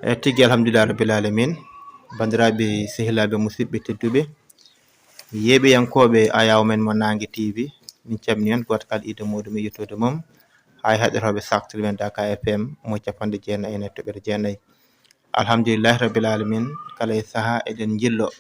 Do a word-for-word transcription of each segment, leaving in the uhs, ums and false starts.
E tigi, alhamdulillah rabbil alamin. Bandiraɓe, sehilaaɓe, musidɓe tedduɓe, yeeɓiyankooɓe Ayaw men mo Naange T V, min calmini on, gooto kala inde muuɗum e yettoode mum. Haa e heɗotooɓe Saktiri men Dakar F M mo capanɗe jeenayi e nayi toɓɓere jeenayi. Alhamdulillahi rabbil alamin, kala e sahaa eɗen njillo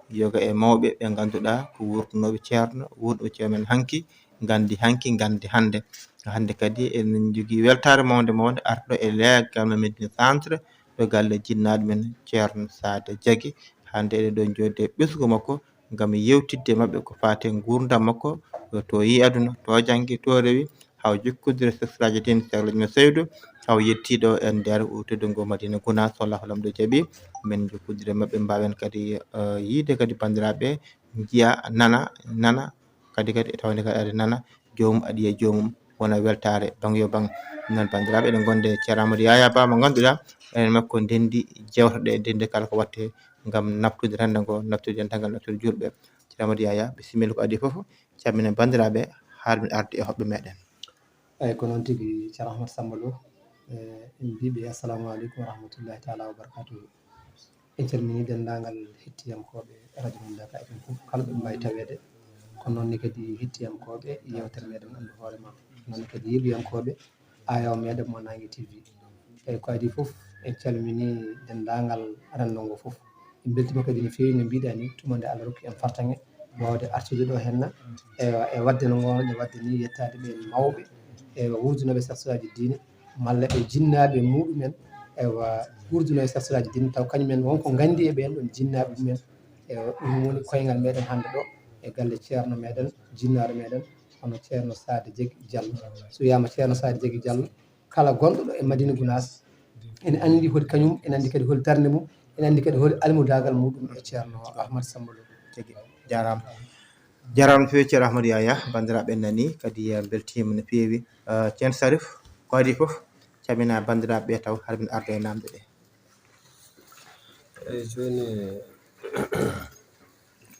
yoga e mawɓe ɓe ngannduɗaa ko wuurtunooɓe ceerno, wuurnuɓe ceerno men hanki, nganndi hanki, nganndi hannde. Hannde kadi eɗen njogii weltaare mawnde mawnde arɗo e leegal men Médina Centre, ɗo galle jinnaaɗo men Ceerno Saada Jagi. Hannde eɗen ɗo njoɗde e ɓesngu makko ngam yewtidde e maɓɓe ko faati e nguurndam makko, to o yiyi aduna, to o janngi, to o rewi, haa o jokkondiri e sehilaaji diine, sehilaaji men Seydu, haa o yettii ɗo e nder teddungal Madina Gunaas, so Allahu Laamɗo jaɓi, men jokkondira e maɓɓe, mbaawen kadi, eh, yiyde kadi banndiraaɓe, njiya, nana, nana, kadi, kadi, e tawde kadi aɗa nana, joomum aɗa yiya joomum, wona weltaare, bang yo bang. Noon, banndiraaɓe, eɗen ngonde e Ceerno Amadou Yaya Ba, mo ngannduɗaa, enen makko ndenndi jewteɗe, ndenndi kala ko waɗte ngam naftude renndo ngo, naftude dental ngal, naftude juulɓe. Ceerno Amadou Yaya, bisimilla ko adii fof, calminen banndiraaɓe, haa min arde e hoɓɓe meɗen. Eeyi, ko noon tigi, Ceerno Ahmad Samba Lo. Eh, en mbiiɓe assalamu aleykum wa rahmatullahi taala wa barakatuhu. En calmini denndaangal hettiyankooɓe radio men Dakar F M fof, kala ɓe mbaawi taweede. Ko noon ne kadi hettiyankooɓe yeewtere meɗen Anndu Hoore Ma. Noon ne kadi yeeɓiyankooɓe Ayaw meɗen mo Naange T V. Eeyi, ko adii fof, en calmini denndaangal renndo ngo fof. En mbeltiima kadi no feewi, no mbiɗa ni, tuma nde Allah rokki en fartaŋŋe waawde artude ɗo henna. Eewa, e waɗde no ngoowno-ɗen waɗde ni, yettaade ɓeen mawɓe, eewa, wuurdunooɓe sehilaaji diine, malla ɓe jinnaaɓe muɗumen, eewa, wuurdunooɓe sehilaaji diine, taw kañumen won ko nganndi e ɓeen ɗoon jinnaaɓe mumen. Eewa, ɗum woni koyngal meɗen hannde ɗo e galle ceerno meɗen, jinnaaɗo meɗen, hono Ceerno Saada Jagi Jallo. So wiyaama Ceerno Saada Jagi Jallo, kala gonɗo ɗo e Madina Gunaas, ene anndi holi kañum, ene anndi kadi holi darnde mum, ene anndi kadi holi almudaagal muɗum e Ceerno Ahmad Samba Lo. Tigi, jaaraama. Jaaraama no feewi, Ceerno Ahmad Yaya, banndiraaɓe nani, kadi, eh, mbeltiima no feewi. Eh, Ceerno Sarif, ko adii fof, calmina banndiraaɓe ɓe taw, hara min arda e naamnde ɗe. Eeyi, jooni,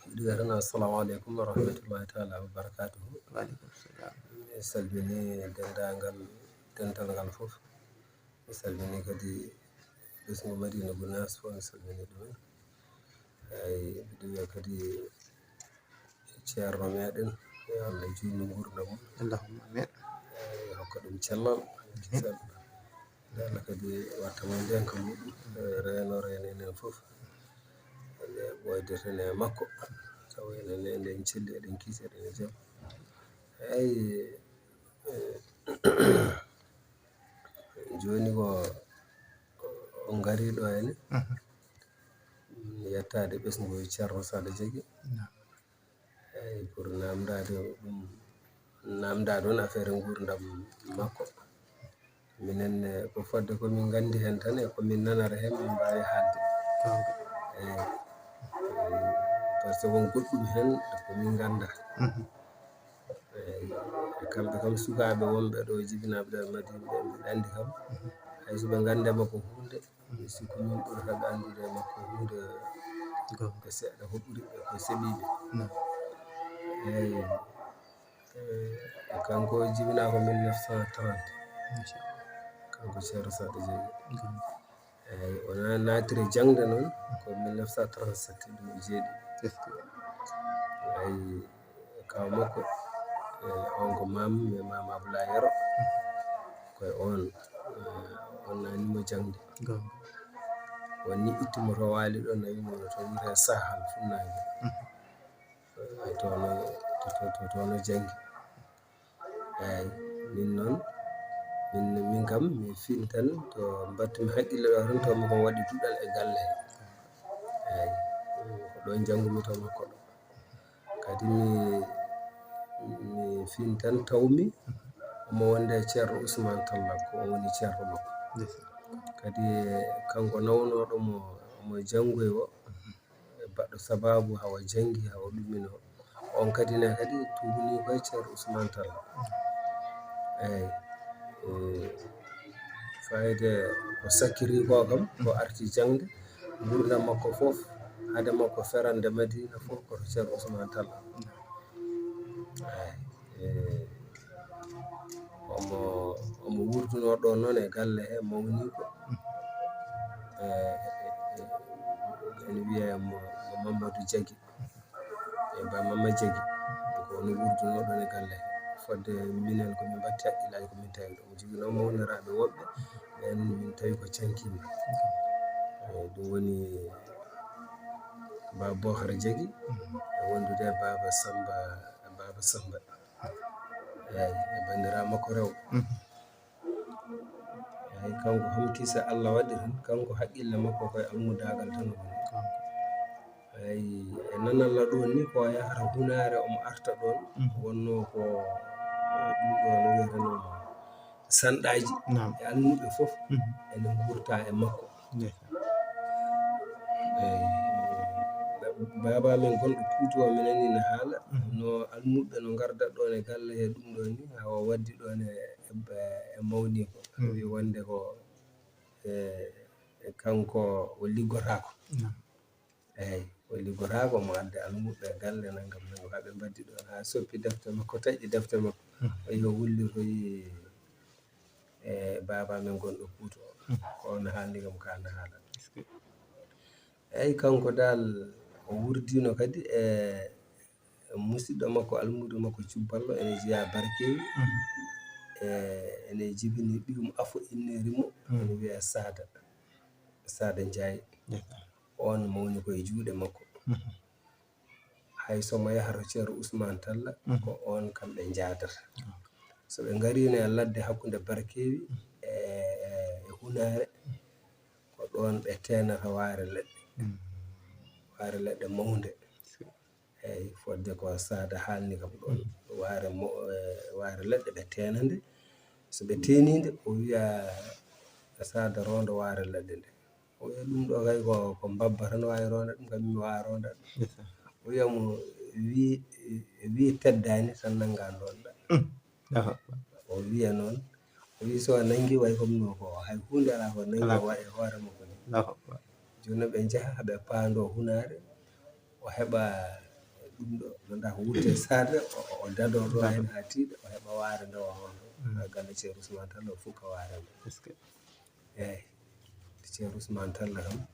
mbiɗo wiya tan, assalamu aleykum wa rahmatullahi taala wa barakatuhu. Wa aleykum salam. Mi salmini denndaangal, dental ngal fof. Mi salmini kadi ɓesngu Madina Gunaas fof, mi salmini ɗumen. Eeyi, mbiɗo wiya kadi ceerno meɗen, yo Allah juutnu nguurndam mum. Allahumma amin. Eeyi, hokka ɗum cellal. Amin. Nde Allah kadi watta mo ndeenka muɗum, e reeno reene enen fof. Nde ɓoydeten e makko, tawa enen ne eɗen celli, eɗen kiisi, eɗen e jam. Eeyi, eh, jooni ko on ngarii ɗo henne. Mhm. Yettaade ɓesngu Ceerno Saada Jagi. Naam. Eeyi, pour naamndaade ɗum, naamndaade on affaire nguurndam makko. Minen, eh, ko fodde ko min nganndi heen tan e ko min nanata heen, min mbaawi haalde. Goonga. Eeyi. Eeyi, par ce que won goɗɗum heen ko min nganndaa. Mhm. Eeyi, e kamɓe kam sukaaɓe wonɓe ɗo, jibinaaɓe ɗo e Madina ɓe, mbiɗa anndi kam, mhm, hay so ɓe nganndaama ko huunde, mi sikku min ɓurata ɓe anndude e makko huunde. Goonga. Ko seeɗa ko ɓuri ɓe, ko seɓii ɓe. Naam. Eeyi. Eh, kanko o jibinaa ko mille neuf cent trente. Machallah. Kanko Ceerno Saada Jagi. Goonga. Eeyi, o na-, naatiri jaŋde noon ko mille neuf cent trente-sept, ɗum o jeeɗi. Est-ce que? Eeyi, kaw makko, eh, on ko maam, mi maam Abdoulaye Yero. Ko e on, eh, on naatni mo jaŋde. Goonga. Woni itti mo to Waali ɗon, nawi mo to wiyetee Sahal, Funnaange. Mhm. Eh, toon o, to, to, to, toon o janngi. Eeyi, min noon, min, min kam, mi fintan to mbaɗtumi hakkille ɗo tan, to mi kon waɗi duɗal e galle he. Eeyi, ko ɗoon njanngumi to makko ɗo. Kadi mi, mi fintan tawmi omo wonde e Ceerno Ousmane Talla, ko o woni ceerno makko. Ndeysaan. Kadi kanko nawnooɗo mo, omo janngoyi o, e baɗɗo sabaabu hawa janngi, hawa ɗuminoo. On kadi ne kadi tuubinii ko e Ceerno Ousmane Talla. Eeyi. Eh, fayde ko sakkiri ko kam, ko arti jaŋde, nguurndam makko fof, hade makko ferande Madina fof, ko to Ceerno Ousmane Talla. Eeyi. Eh, omo, omo wuurdunoo ɗo noon e galle he, mawni ko. Eh, Ene wiyee mo Mamadou Jagi. E Ba Mama Jagi. Ko woni wurdunoɗo e galle. Fodde minen ko min mbatti haqqillaaji ko min tawi ɗo. Mo joginoo mawniraaɓe woɓɓe, ɓeen min tawi ko cankiima. E ɗum woni Ba Bohar Jagi, e wondude e Baaba Samba, Baaba Samba. Eey, e banndiraa makko rewɓe. Eey, kanko Hamkisa Allah waɗi tan, kanko haqqille makko koye almudaagal tan o woni. Eey, e nanalla ɗoon ni ko yahata hunaare omo arta ɗoon, wonnoo ko, eh, ɗum ɗo no wiyeteno sanɗaaji e almuɓe fof ene ngurta e makko. Eey, baaba men gonɗo Puutu o, mi nanii no haala, no almuɓe no ngarda ɗoon e galle he ɗum ɗo ni, haa o waddi ɗoon e, e, e mawni ko. Wi wonde ko, e, e kanko o liggotaako. Eey, o liggotaako, mo adda almuɓe galle nanngam nanngam, haa ɓe mbaddi ɗoon, haa soppi defte makko, taƴƴi defte makko. O yo wullitoyi e baaba men gonɗo Puuto o. Ko on haalni kam ka na haala. Eey, kanko dal o wurdiino kadi e musidɗo makko, almuudo makko Cubballo, ene jeyaa Barkeewi. E ene jibini ɓiyum afo inneeri mo, ene wiyee Saada, Saada Njaay. On mawni ko e juuɗe makko. Hay so mo yaha to Ceerno Usmaan Talla, ko on kamɓe njaadata. So ɓe ngariino e ladde hakkunde Barkeewi e, e, e Hunaare, ko ɗoon ɓe teenata waare leɗɗe. Waare leɗɗe mawnde. Eey, fodde ko Saada haalni kam ɗoon. Waare mo, e, waare leɗɗe ɓe teena nde. So ɓe teenii nde, o wiya Saada rondo waare leɗɗe nde. O wiya ɗum ɗo kay ko, ko mbabba tan waawi ronda ɗum, kam mi waawa ronda ɗum. O wiya mo, wi, wi teddaani tan nannga ndonɗa. O wiya noon, o wi so a nanngi way comme no ko hay huunde alaa ko nanngi o waɗa e hoore makko ni. Jooni noon ɓe njaha ɓe paandoo Hunaare, o heɓa ɗum ɗo, ngannduɗaa ko wutte Saada, o, o dadoo ɗo heen haa tiiɗa, o heɓa waare nde o rondo. Haa galle Ceerno Usmaan Talla o fukka waare nde. Eey, Ceerno Usmaan Talla kam,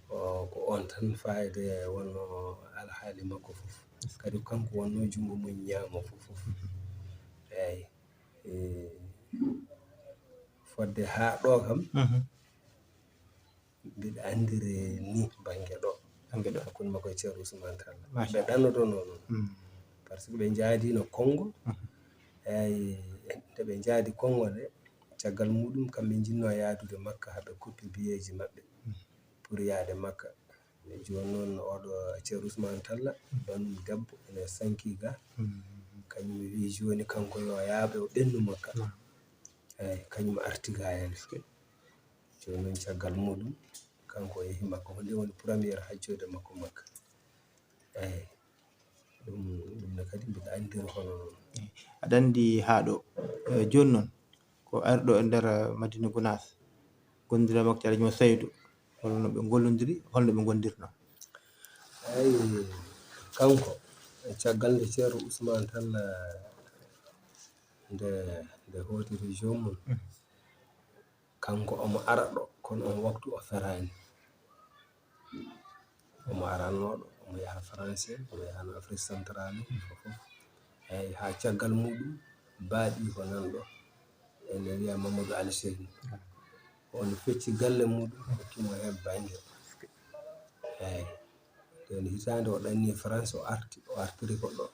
o, ko on tan faayde wonno alhaali makko fof. Kadi kanko wonno junngo mum ñaamo fof, fof. Eey, e, fodde haa ɗo kam, mbiɗa anndiri ni bannge ɗo. Bannge ɗo. Hakkunde makko e Ceerno Usmaan Talla. Ɓe ɗannotonoo noon. Par ce que ɓe njaadiino Konngo. Eey, nde ɓe njaadi Konngo nde, caggal muɗum, kamɓe njinnoo yaadude Makka, haa ɓe koppi biyeeji maɓɓe pour yaade Makka. Jooni noon, oɗo Ceerno Usmaan Talla, banum debbo, ene sanki ga. Kañum wi jooni kanko yo yaaɓe o ɓennu Makka. Eey, kañum arti ga heen. Jooni noon, caggal muɗum, kanko o yehi Makka. Ko nde woni première hajjoyde makko Makka. Eey. Ɗum, ɗum ne kadi mbiɗa anndiri hono noon. Aɗa anndi haa ɗo, eh, jooni noon, ko arɗo e nder Madina Gunaas, gondira makko Alhaji Mo Saydu, holno ɓe ngollondiri, holno ɓe ngondirno? Eey, kanko, e caggal nde Ceerno Usmaan Talla, nde, nde hooti région mum, kanko omo ara ɗo, kono on waktu o feraani. Omo arannoo ɗo, omo yaha Français, omo yahano Afrique Centrale, fof, fof. Eey, haa caggal muɗum, baaɗi ko nan ɗo, ene wiya Mamadou Alseyni. On fecci galle muɗum, hokkimo heen bannge. Eey, nden hitaande o ɗanni France, o arti, o artiri ko ɗo,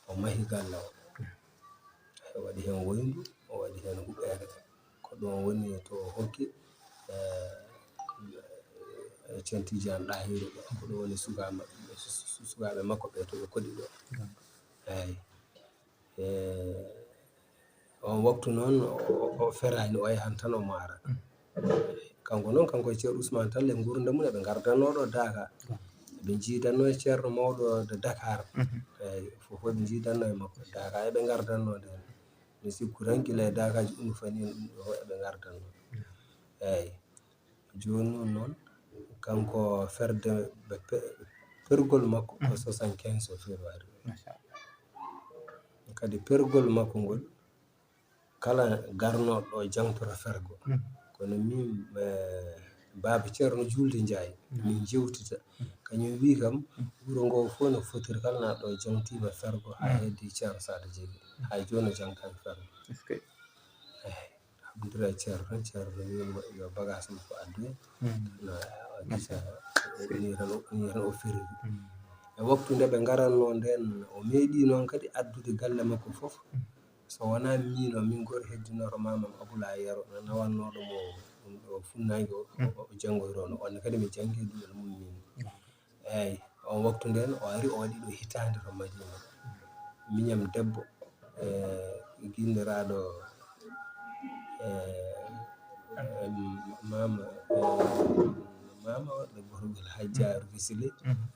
o mahi galle o. O waɗi heen woyndu, o waɗi heen huɓeere. Ko ɗum woni to o hokki, eh, eh, Ceerno Tijaan Ɗahiru ɗo. Ko ɗum woni sukaaɓe, su-, su-, sukaaɓe makko ɓe to ɓe koɗi ɗo. Eey. Eh, on waktu noon, o, o, o feraani, o yahan tan omo ara. Kanko noon, kanko e Ceerno Usmaan Talla e nguurndam mum, eɓe ngardanno ɗo Daaka. Eɓe njiidanno e Ceerno mawɗo de Dakar. Eey, fof eɓe njiidanno e makko. Daaka eɓe ngardanno nde. Mi sikku tan gila e Daakaaji Unu Fani en ɗum ɗo, eɓe ngardanno. Eey. Jooni noon, noon, kanko ferde ɓe pe-, pergol makko ko soixante-quinze o ferwari. Kadi pergol makko ngol, kala garnooɗo ɗo jangtora fergo. Kono min, eh, Baaba Ceerno Juulde Njaay, min njewtita. Kañum wii kam, wuro ngoo fof no fotiri kala, na ɗo jangtiima fergo, haa heddi Ceerno Saada Jeegi. Hay jooni o jangtaani fergo. Eyi, alhamdulillahi, Ceerno tan, Ceerno no wiimi yo bagage makko addoye. No gisa, ni tan o, ni tan o firi. E waktu nde ɓe ngaratnoo ndeen, o meeɗii noon kadi addude galle makko fof. So wonaa miin o, min gooto heddinooto Maamam Abulaay Yero, nawannooɗo mo ɗum ɗo funnaange o, o, o janngoyrono. On ne kadi mi janngi e duɗal mum miin. Eeyi, on waktu ndeen o ari, o waɗi ɗo hitaande to Madina. Miñam debbo, e, ginniraaɗo, e, e, Maama, e, Maama waɗɗo gorgol Hajjaaru Fisile,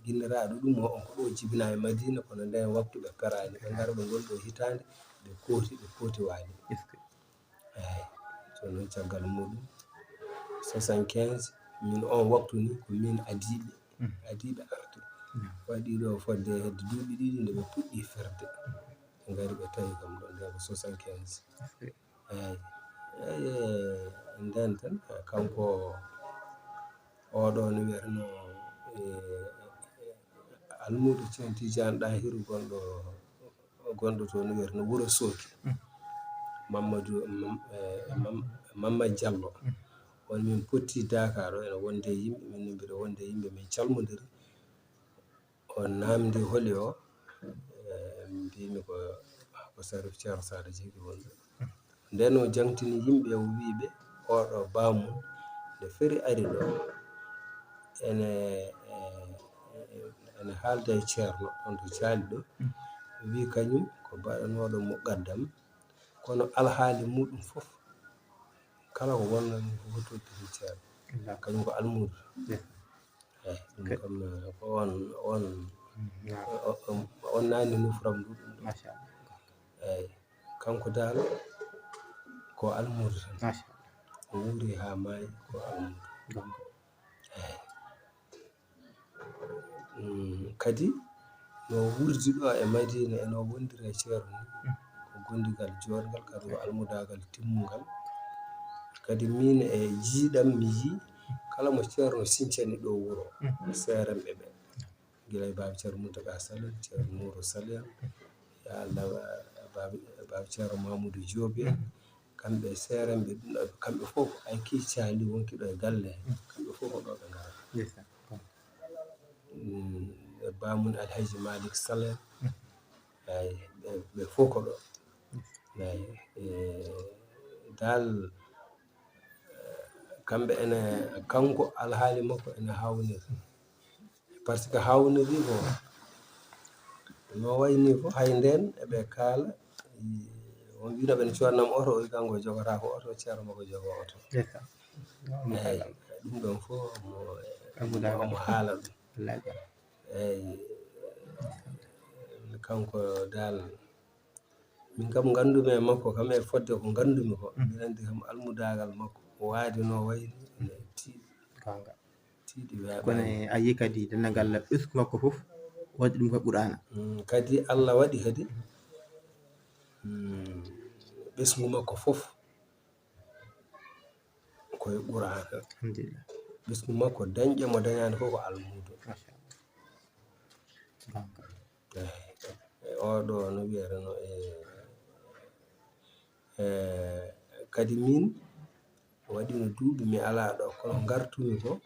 ginniraaɗo ɗum o, on ko ɗo jibinaa e Madina, kono ndeen waktu ɓe peraani, ɓe ngara ɓe ngol ɗo hitaande, ɓe kooti, ɓe kooti waali. Eeyi, so noon caggal muɗum, soixante-quinze, min on waktu ni ko min adiiɓe, adiiɓe arde. Waɗi ɗo fodde hedde duuɓi ɗiɗi nde ɓe puɗɗi ferde. Ɓe ngari ɓe tawi kam ɗo nde ko soixante-quinze. Eeyi, eeyi, nden tan, kanko oɗo no wiyatno, e, Almuudo Ceerno Tijaan Ɗahiru gonɗo, gonɗo to no wiyatno Wuro Sooki. Mamadou, Mam-, e, Mam-, Mamad Diallo. On min potti Dakar ɗo, ene wonde yimɓe, min mbiɗo wonde yimɓe, min calmodiri. O naamndi holi o, e, mbimi ko, ko Sarif Ceerno Saada Jeegi wonde. Nden o jangtini yimɓe, o wiiɓe, oɗo baamun, nde feri ari ɗo, ene, e, ene haalda e Ceerno, on to caali ɗo, wi kañum ko baɗanooɗo muqaddam, kono alhaali muɗum fof, kala ko wonnani ko hoto to Ceerno. Kañum ko almuudo. Eeyi, ɗum kam, eh, ko on, on, o-, o-, on naani nufram ndu ɗum ɗo. Machallah. Eeyi, kanko daal ko almuudo tan. Machallah. O wuuri haa maayi ko almuudo. Eeyi. Mm, kadi no wurdi ɗo e Madina, e no wondiri e Ceerno ni, ko gondigal jooɗngal, kadi ko almudaagal timmungal. Kadi min e jiiɗam mi yii, kala mo Ceerno sincani ɗo wuro, seeremɓe ɓe. Gila e Baaba Ceerno Muntaga Salen, Ceerno Nuuru Salen, ya Allah, Baaba, Baaba Ceerno Mamudu Joobi en, kamɓe seeremɓe, kamɓe fof, ay kii caali wonki ɗo e galle, kamɓe fof ko ɗo ɓe ngarata. Mm, e baamun Alhaji Malik Salen, ay, ɓe, ɓe fof ko ɗo. Ay, e, dal, kamɓe ene, kanko alhaali makko ene haawniri. Par ce que haawniri ko no wayni ko hay ndeen eɓe kaala, on wiinoɓe ne cuwatnam oto, o wi kanko o jogotaako oto, ceerno makko jogo oto. Eeyi, ɗum ɗon fof omo, omo haala ɗum. Eeyi, kanko dal, min kam nganndumi e makko kam, e fodde ko nganndumi ko, mbiɗa anndi kam almudaagal makko, o waadi no wayni, ene tiiɗi. Tiiɗi weeɓaani. Kono a yii kadi denndaangal ɓesngu makko fof, waɗi ɗum ko Qur'aana. Mm, kadi Allah waɗi kadi, mm, ɓesngu makko fof ko e Qur'aana. Alhamdulillah. Ɓesngu makko, dañɗe mo dañaani fof ko almuudo. Machallah. Eeyi, e oɗo no wiyateno, e, e, kadi min waɗino duuɓi mi alaa ɗo, kono ngartumi ko,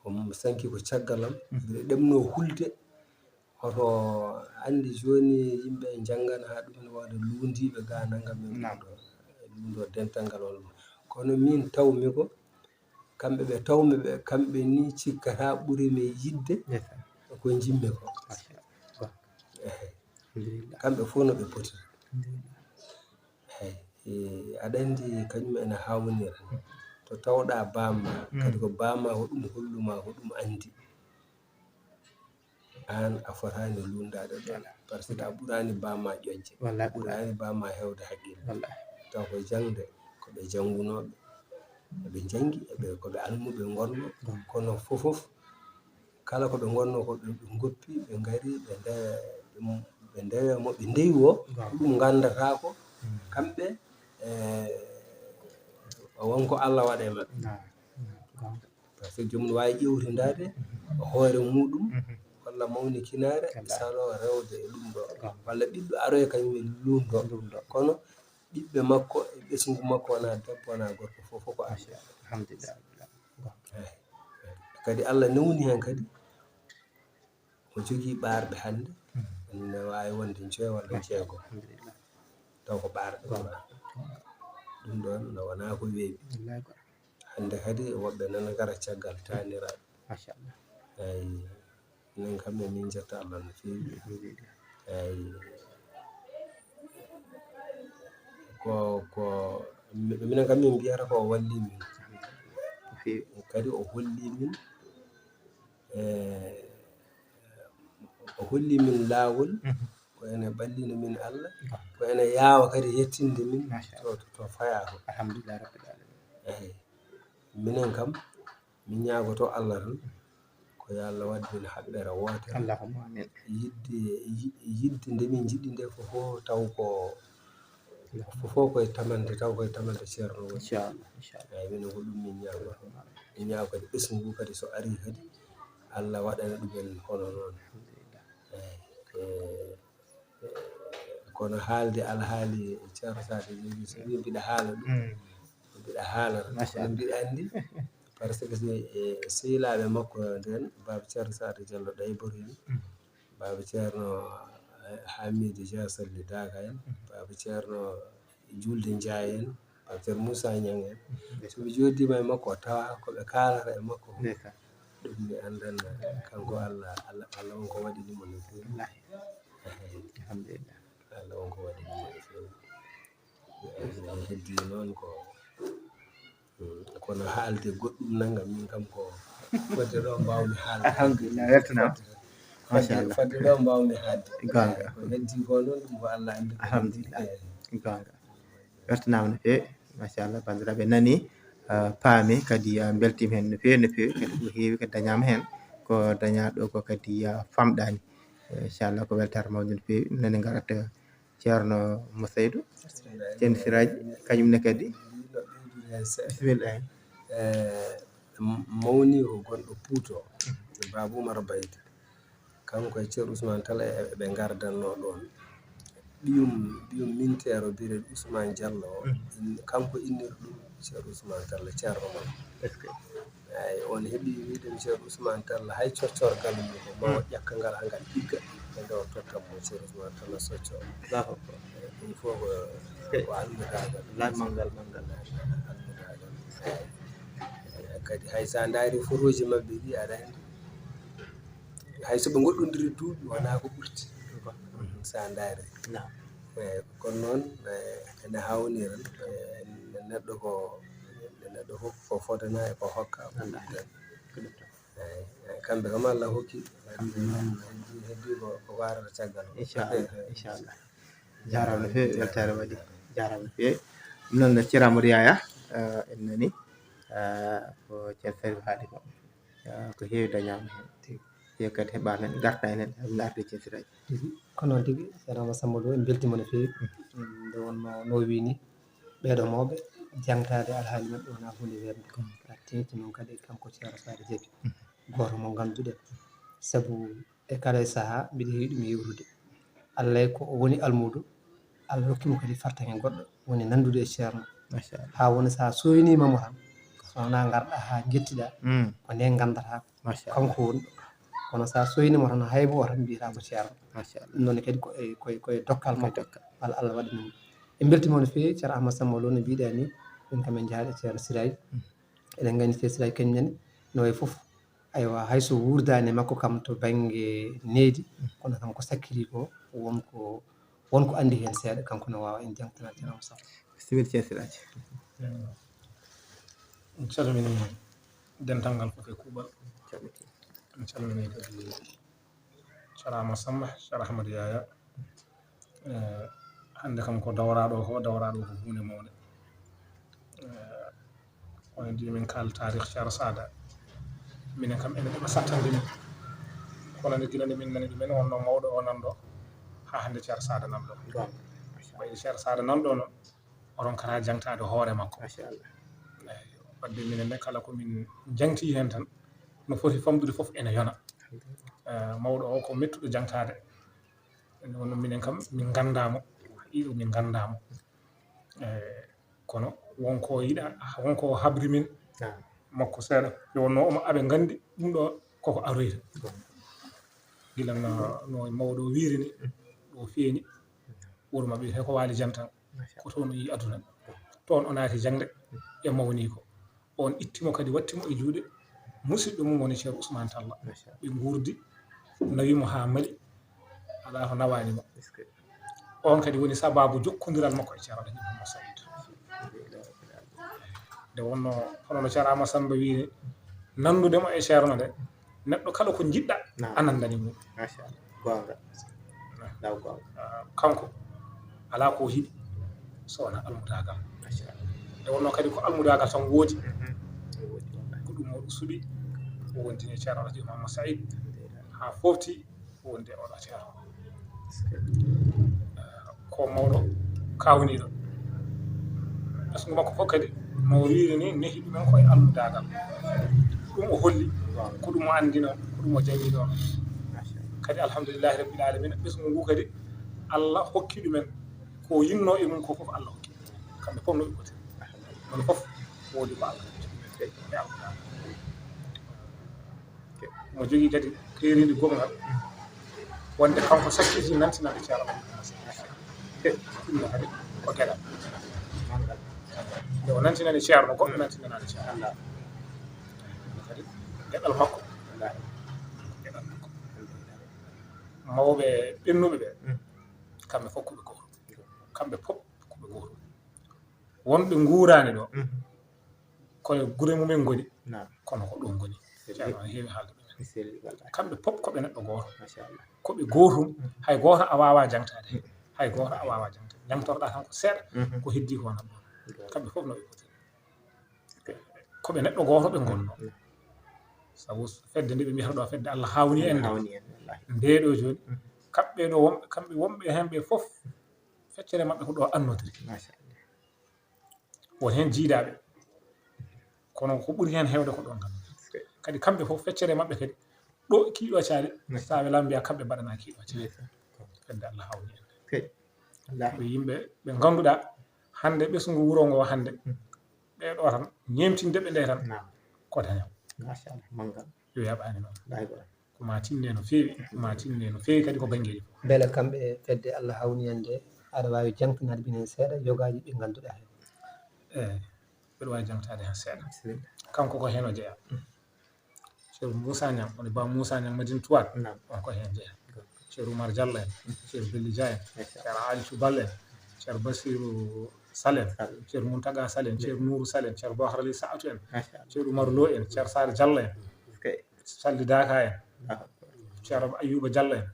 ko mi sanki ko caggal am, mbiɗo ɗemno hulde, hoto anndi jooni yimɓe njanngan haa ɗum ene waɗa luundiiɓe ga nanngam men ɗo, luundo dental ngal on ɗum. Kono min tawmi ko, kamɓe ɓe tawmi ɓe, kamɓe ni cikkata ɓuri mi yidde ko njimmi ko. Ehe. Alhamdulillah. Kamɓe fof no ɓe poti. Alhamdulillah. Eyi, e, aɗa anndi kañum ene haawnira. To tawɗa baamma, kadi ko baamma ko ɗum holluma, ko ɗum anndi. Aan a fotaani luundaade ɗoon, par ce que a ɓuraani baamma ƴoƴde. Wallaay, ɓuraani. Ɓuraani baamma heewde haqqille. Wallaay. Taw ko jaŋde, ko ɓe janngunooɓe, eɓe njanngi, eɓe, ko ɓe almuɓe ngonnoo. Kono fof fof, kala ko ɓe ngonnoo ko, ɓe, ɓe ngoppi, ɓe ngari, ɓe nde-, ɓe ndewe mo, ɓe ndewi o, ko ɗum nganndataa ko, kamɓe, e, won ko Allah waɗa e maɓɓe. Naam. Naam. Par ce que joomum waawi ƴewtindaade hoore muɗum walla mawnikinaare, salo rewde e ɗum ɗo, walla ɓiɗɗo aroya kañum e ɗum ɗo. Kono ɓiɓɓe makko e ɓesngu makko, wonaa debbo wonaa gorko, fof fof ko arɓe. Alhamdulillah. Eyi. Kadi Allah newni heen kadi, o jogii ɓaarɓe hannde, ene waawi wonde joyo walla jeego. Taw ko ɓaarɓe ɗum ɗoon, no wonaa ko weeɓi. Hannde kadi woɓɓe nana ngara caggal taaniraaɓe. Machallah. Eyi, minen kam emin njetta Allah no feewi. Eyi, ko, ko, mi-, minen kam min mbiyata ko o walli min. No feewi. Kadi o holli min, e, o holli min laawol, ko ene ɓallina min Allah, ko ene yaawa kadi yettinde min to, to, to fayaa to. Alhamdulillah Rabbil Alamin. Eyi, minen kam, min ñaagoto Allah tan, ko yo Allah waɗ min haɓɓere wootere. Allahumma amin. Yiɗde, yi-, yiɗde nde min njiɗi nde fof, fof taw ko, fof fof koye tamante, taw koye tamante Ceerno woni. Inchallah, inchallah. Eyi, minen ko ɗum min ñaagoto. Min ñaago kadi ɓesngu ngu kadi so arii kadi, Allah waɗana ɗumen hono noon. Alhamdulillah. Eyi, e, e, kono haalde alhaali Ceerno Sadio Jeyni, so wi mbiɗa haala ɗum, mbiɗa haalana. Machallah. Kono mbiɗa anndi, par ce que si, e, sehilaaɓe makko nden, Baaba Ceerno Sadio Diallo Ɗaybori en, Baaba Ceerno, e, Hamidu Dia Salli Daaka en, Baaba Ceerno Julde Njaay en, Baaba Ceerno Muusaa Ñaŋ en. So mi jooɗiima e makko, o tawa ko ɓe kaalata e makko ko. Ndeysaan. Ɗum mi anndan, kanko Allah, Allah, Allah on ko waɗini mo no feewi. Wallaahi. Alhamdulillah. Allah on ko waɗini mo no feewi. Heddi noon ko, mm, kono haalde goɗɗum nanngam min kam ko fodde ɗo mbaawmi haalde. Alhamdulillah, weltanaama. Fodde, machallah, fodde ɗo mbaawmi haalde. Goonga. Ko heddi ko noon ɗum ko Allah anndi. Alhamdulillah. Eyi. Goonga. Weltanaama no feewi. Machallah, banndiraaɓe nani, ah, paami kadi, ah, mbeltiima heen no feewi, no feewi. Kadi ko heewi kadi dañaama heen. Ko dañaa ɗo ko kadi, ah, famɗaani. Eh, inchallah, ko weltaare mawnde no feewi. Nani ngarata Ceerno Mo Saydu, Ceerno Siraaji, kañum ne kadi. Bisimilla. Eh, m-, mawni ko gonɗo Puuto, Baaba Umar Baydi. Kanko e Ceerno Usmaan Talla e, eɓe ngardanno ɗoon. Ɓiyum, ɓiyum minteero biyeteeɗo Usmaan Jallo o, in-, kanko inniri ɗum Ceerno Usmaan Talla, Ceerno Umar. Est-ce que? Eyi, on heɓi wiide mi Ceerno Usmaan Talla, hay coccorgal mum ko ma o ƴakka ngal haa ngal ɗigga, e nde o tottan mo Ceerno Usmaan Talla soccoo. Allahu Akbar. Eyi, ɗum fof ko, ko almudaagal. Laaj manngal, manngal. Almudaagal. Eyi. Eyi, kadi hay so a ndaari fotooji maɓɓe ɗi, aɗa anndi. Hay so ɓe ngoɗɗondiri duuɓi, wonaa ko ɓurti. Ko. Mhm, so a ndaari. Naam. Eyi, kono noon, eyi, ene haawnira, eyi, neɗɗo ko, neɗɗo fof ko fodana e ko hokka. Wallaahi. Ko ɗum tan. Eyi, eyi, kamɓe kam Allah hokki ɓe. Heddi, heddi ko, ko ko arata caggal. Inchallah, inchallah. Jaaraama no feewi, weltaare waɗi. Jaaraama no feewi. Ɗum noon no Ceerno Amadou Yaya, eh, en nani, eh, ko Ceerno Saliou haali ko. Eh, ko heewi dañaama heen. Heewi kadi heɓaama heen, ngarta heen, heen, heen ngarde Ceerno Siraaji. Ko noon tigi, Ceerno Amadou Samba Lo, en mbeltiima no feewi. Mm. Nde wonnoo no o wiyi ni, ɓeeɗo mawɓe, jaŋtaade alhaali maɓɓe wonaa huunde weeɓnde. Mm. Aɗa teeŋti noon kadi kanko Ceerno Sadio Jabi. Mm. Gooto mo ngannduɗen. Sabu e kala e sahaa, mbiɗa heewi ɗum yewtude. Allah ko o woni almuudo, Allah hokki mo kadi fartaŋŋe goɗɗo, woni nanndude e Ceerno. Machallah. Haa woni so a sooyniima mo tan, so wonaa ngarɗaa haa njettiɗaa, mm, ko nde nganndataa ko. Machallah. Kanko woni ɗo. Kono so a sooyniima mo tan, hay mo o tan mbiyata ko Ceerno. Machallah. Ɗum noon kadi ko e, ko e, ko e dokkal makko. Ko e dokkal. Allah, Allah waɗi ɗum. En mbeltiima no feewi, Ceerno Ahmad Samba Lo no mbiɗaa ni, min kam en njahaali e Ceerno Siraaji. Mm. Eɗen nganndi Ceerno Siraaji kañum nani, no wayi fof. Aywa, hay so wuurdaani e makko kam to bannge needi, kono kam ko sakkili ko, won ko, won ko anndi heen seeɗa, kanko ne waawa en jaŋtanaade tan o sago. Bisimilla, Ceerno Siraaji. En calminii dental ngal fof e kuuɓal. En calminii kadi Ceerno Amadou Samba, Ceerno Ahmad Yaya. Eh, hannde kam ko dawraaɗo ko, dawraaɗo ko huunde mawnde. Eh, kono ndi min kaal taarikh Ceerno Saada. Minen kam ene ɗeɓa sattande min. Kono nde gila nde min nani ɗumen, wonno mawɗo o nanɗo, haa hannde Ceerno Saada nanɗo. Goonga. Ɓayde Ceerno Saada nanɗo noon, o ronkata jaŋtaade hoore makko. Machallah. Eyi. Wadde minen ne, kala ko min jaŋtii heen tan, no foti famɗude fof ene yona. Eh, mawɗo o ko mettuɗo jaŋtaade. Ene wonno minen kam, min nganndaa mo. Ɗiɗo min nganndaa mo. Eh, kono wonko yiɗa, wonko habri min makko seeɗa. Nde wonno omo aɓe nganndi ɗum ɗo koko aroyta. Gila no, no mawɗo o wiiri ni, ɗo feeñi, wuro maɓɓe wiyetee ko Waali Jantan. Ko toon o yii aduna. Toon o naati jaŋde e mawniiko. On itti mo kadi, watti mo e juuɗe musidɗo mum woni Ceerno Ousmane Talla. Ɓe nguurdi, nawi mo haa Mali. Alaa ko nawaani mo. On kadi woni sabaabu jokkondiral makko e Ceerno Alhaji Mouhammad Saïd. Nde wonno, hono no Ceerno Amadou Samba wiiri, nanndude mo e Ceerno nde, neɗɗo kala ko njiɗɗa, a nanndani mum. Machallah. Goonga. Law goonga. Ah, kanko, alaa ko o yiɗi so wonaa almudaagal. Machallah. Nde wonno kadi ko almudaagal tan woodi. Ko ɗum o suɓi, o wondini Ceerno Alhaji Mouhammad Saïd, haa foofti wonde oɗo Ceerno. Ko mawɗo kaawniiɗo. Ɓesngu makko fof kadi, no o wiiri ni, nehi ɗumen ko e almudaagal. Ɗum o holli, ko ɗum o anndino, ko ɗum o jannginoo. Kadi, alhamdulillahi rabbil alamina, ɓesngu ngu kadi, Allah hokki ɗumen ko yinno e mum ko fof, Allah hokki. Kamɓe fof no ɓe poti. Kono fof woodi ko Allah hokki ɗumen e almudaagal. Mo jogii kadi keerindi gomngal, wonde kanko sakkiti nantinande Ceerno. Ɗum ɗo kadi ko geɗal. Nde o nantinani Ceerno, goɗɗo nantinanaani Ceerno. Ɗum kadi geɗal makko. Geɗal makko. Mawɓe ɓennuɓe ɓe, kamɓe fof ko ɓe gooto. Kamɓe fof ko ɓe gooto. Wonɓe nguuraani ɗo, kono gure mumen ngoni, kono ko ɗo ngoni. Ceerno no heewi haalde ɗumen. Kamɓe fof ko ɓe neɗɗo gooto. Ko ɓe gootum, hay gooto a waawaa jaŋtaade. Hay gooto a waawaa jaŋtaade. Jaŋtorɗaa tan ko seeɗa, ko heddii ko wonat ɗoon. Kamɓe fof no ɓe poti. Ko ɓe neɗɗo gooto ɓe ngonnoo. Sabu fedde nde ɓe mbiyata ɗo, fedde Allah haawni en nde. Nde ɗo jooni, kamɓe ɗo wonɓe, kamɓe wonɓe heen ɓe fof, feccere maɓɓe ko ɗo annodiri. Machallah. Won heen jiidaaɓe, kono ko ɓuri heen heewde ko ɗo ngal. Kadi kamɓe fof, feccere maɓɓe kadi, ɗo kiiɗo caali, so tawii lambiya kamɓe mbaɗana kiiɗo caali. Fedde Allah hawni en. Ko yimɓe ɓe ngannduɗaa, hannde ɓesngu wuro ngo hannde, ɓe ɗo tan, ñeemtinde ɓe nde tan, ko dañal. Machallah, manngal. Yo yaɓaani noon. Ko ma tinne no feewi, ko ma tinne no feewi kadi ko banngeeji fof. Mbele kamɓe fedde Allah hawni en nde, aɗa waawi jaŋtanaade min heen seeɗa yogaaji ɗi ngannduɗaa heen? Eey, mbeɗa waawi jaŋtaade heen seeɗa. Kanko ko heen o jeyaa. Ceerno Moussa Niang, woni Ba Moussa Niang Madina Tuwaat, on ko heen jeyaa. Ceerno Oumar Diallo en, Ceerno Belli Dia en, Ceerno Ali Thioubal en, Ceerno Bassirou Sall en, Ceerno Mountaga Sall en, Ceerno Nourou Sall en, Ceerno Bocar Ali Saatu en, Ceerno Oumar Lo en, Ceerno Sara Diallo en. Salli Daka en, Ceerno Ayyuba Diallo en,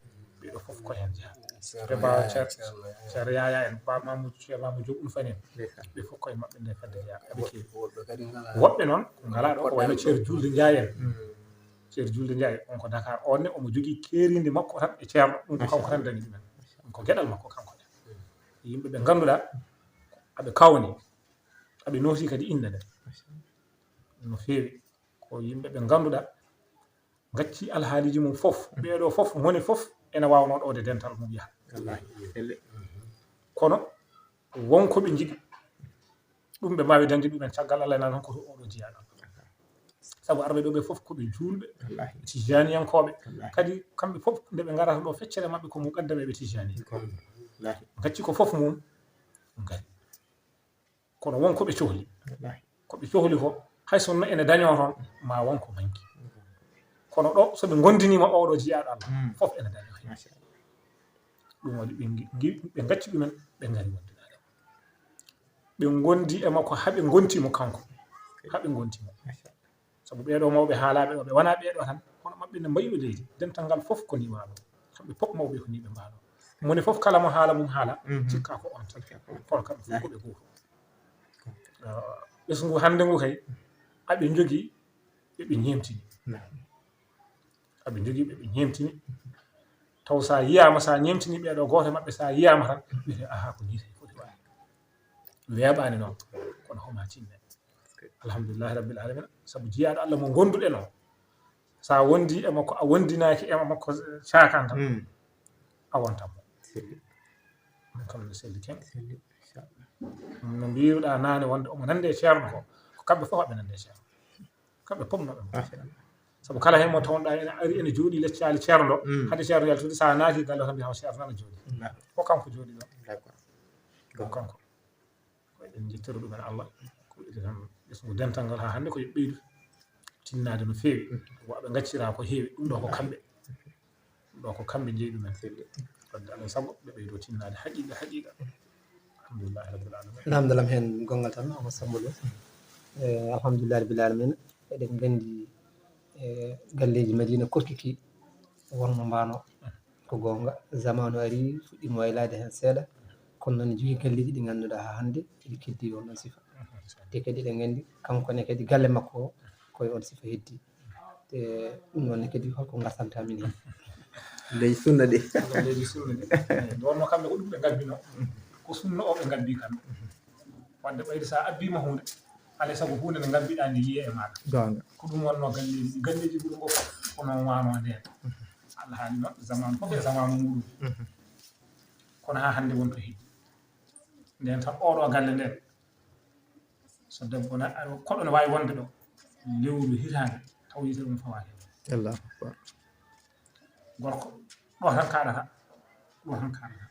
ɓeeɗo fof ko heen jeyaa. Ceerno Yaya en, Ceerno Yaya en, Ba Mamoudou, Ceerno Mamoudou Diop Ulfani en, ɓe fof ko e maɓɓe nde fedde jeyaa. Aɓe keewi. Woɓɓe noon ko ngalaa ɗo, ko wayno Ceerno Julde Ndiaye en. Ceerno Julde Ndiaye, on ko Dakar, on ne omo jogii keerindi makko tan e Ceerno, ɗum ko kanko tan dañi ɗumen. Ɗum ko geɗal makko kanko ne. Yimɓe ɓe ngannduɗaa, aɓe kawni, aɓe nooti kadi innde nde. No feewi. Ko yimɓe ɓe ngannduɗaa, ngacci alhaaliiji mum fof, ɓeeɗo fof, moni fof ene waawnoo ɗoode dental mum yaha. Kono won ko ɓe njiɗi, ɗum ɓe mbaawi dañde ɗumen caggal Allah, nan ko to oɗo jiyaaɗo. Sabu arɓe ɗo ɓe fof ko ɓe juulɓe, tijaaniyankooɓe. Kadi kamɓe fof nde ɓe ngarata ɗo, feccere maɓɓe ko muqaddam e ɓe tijaani. Ngacci ko fof mum, ngari. Kono won ko ɓe cohli. Ko ɓe cohli ko, hay so no ene dañoo toon, ma won ko manki. Kono ɗo, so ɓe ngonndiniima oɗo jiyaaɗo Allah, fof ene dañoo heen. Ɗum waɗi ɓe ngi-, ngi-, ɓe ngacci ɗumen, ɓe ngari wondude. Ɓe ngondi e makko, haa ɓe ngonti mo kanko. Haa ɓe ngonti mo. Sabu ɓeeɗo mawɓe haalaaɓe ɗo, ɓe wonaa ɓeeɗo tan, kono maɓɓe ne mbayi ɓe leydi. Dental ngal fof ko ni waalo. Kamɓe fof mawɓe ko ni ɓe mbaalo. Moni fof kala mo haala mum haala, cikka ko on tan. Kono kamɓe fof ko ɓe gooto. Ah, ɓesngu hannde ngu kay, aɓe njogii, ɓe ɓe ñeemtini. Aɓe njogii, ɓe ɓe ñeemtini. Taw so a yiyaama, so a ñeemtini ɓeeɗo gooto e maɓɓe, so a yiyaama tan, wiyete, "Aha, ko nii tan foti waɗde." Weeɓaani noon, kono homa tinne. Alhamdulillahi rabbil alamina. Sabu jiyaaɗo Allah mo ngonduɗen o, so a wondi e makko, a wondinaaki e makko caakan tan, a wontan mo. Ɗum kam no selli ken. No mbiruɗa naane wonde omo nande e ceerno ko, ko kamɓe fof aɓe nande e ceerno. Kamɓe pop no ɓe. Sabu kala heen mo tawonɗa ene ari ene jooɗi leccaali ceerno ɗo, hade ceerno yaltude, so a naati galle o tan mbiya ceerno nana jooɗi. Ko kanko jooɗi ɗo. Ko kanko. Ko eɗen njettoro ɗumen Allah. Ko ɓeydi tan ɓesngu dental ngal haa hannde ko yo ɓeydu tinnaade no feewi. Ko ɓe ngaccira ko heewi. Ɗum ɗo ko kamɓe. Ɗum ɗo ko kamɓe njeyi ɗumen. Wadde alaa sago ɓe ɓeydo tinnaade haqiiqa, haqiiqa. Alhamdulillahi rabbil alamin. Namdalam heen gonngal tan, Oumar Samba Lo. Eh, alhamdulillahi rabbil alamin. Eɗen nganndi, eh, galleeji Madina Korkiki wonno mbaano. Ko goonga, zamaanu ari, fuɗɗiima waylaade heen seeɗa. Kono noon, jogii galleeji ɗi ngannduɗaa haa hannde, ɗi keddii on ɗon sifa. Te kadi eɗen nganndi, kanko ne kadi galle makko o, ko e on sifa heddii. Te ɗum noon ne kadi, holko ngartanta min heen? Leydi sunna ɗi. Leydi sunna ɗi. Eyi, nde wonnoo kamɓe ko ɗum ɓe ngabbinoo. Ko sunna o ɓe ngabbi kamɓe. Wadde ɓayde so a abbiima huunde, alaa e sago huunde nde ngabbiɗaa nde yiye e maaɗa. Goonga. Ko ɗum wonnoo galleeji ɗi. Galleeji ɓuri fof ko noon waanoo ndeen. Allah haali noon, zamaanu fof e zamaanu muuɗum. Kono haa hannde won to heddi. Ndeen tan oɗo galle ndeen, so debbo na, aɗa, koɗo ne waawi wonde ɗo, lewru, hitaande, taw yitere mum fawaani. Allahu akbar. Gorko, ɗo tan kaaɗata, ɗo tan kaaɗata.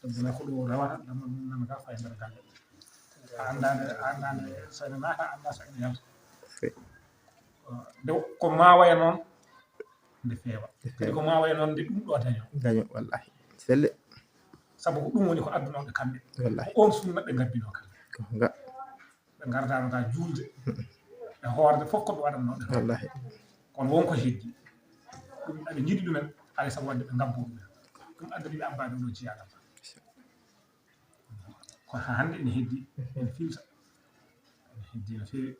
Debbo na ko ɗo rewata, dama ɗum nana ga fay nder galle. A anndaande, a anndaande so ene naata, a anndaa so ene yalta. Nde ko maa waya noon, nde feewa. Nde feewa. Kadi ko maa waya noon, nde ɗum ɗo daño. Daño, wallahi. Selle. Sabu ko ɗum woni ko addunooɓe kamɓe. Wallahi. Ko on sunna ɓe ngabbinoo kamɓe. Ko nga. Ɓe ngardaano ka juulde. E hoorde fof ko ɓe waɗannoo ɓe. Wallahi. Kono won ko heddi. Ɗum aɓe njiɗi ɗumen, alaa sago wadde ɓe ngabbo ɗumen. Ɗum addani ɓe abbaade ɗo jiyaagal. Ko haa hannde ene heddi, ene filta. Ene heddi no feewi.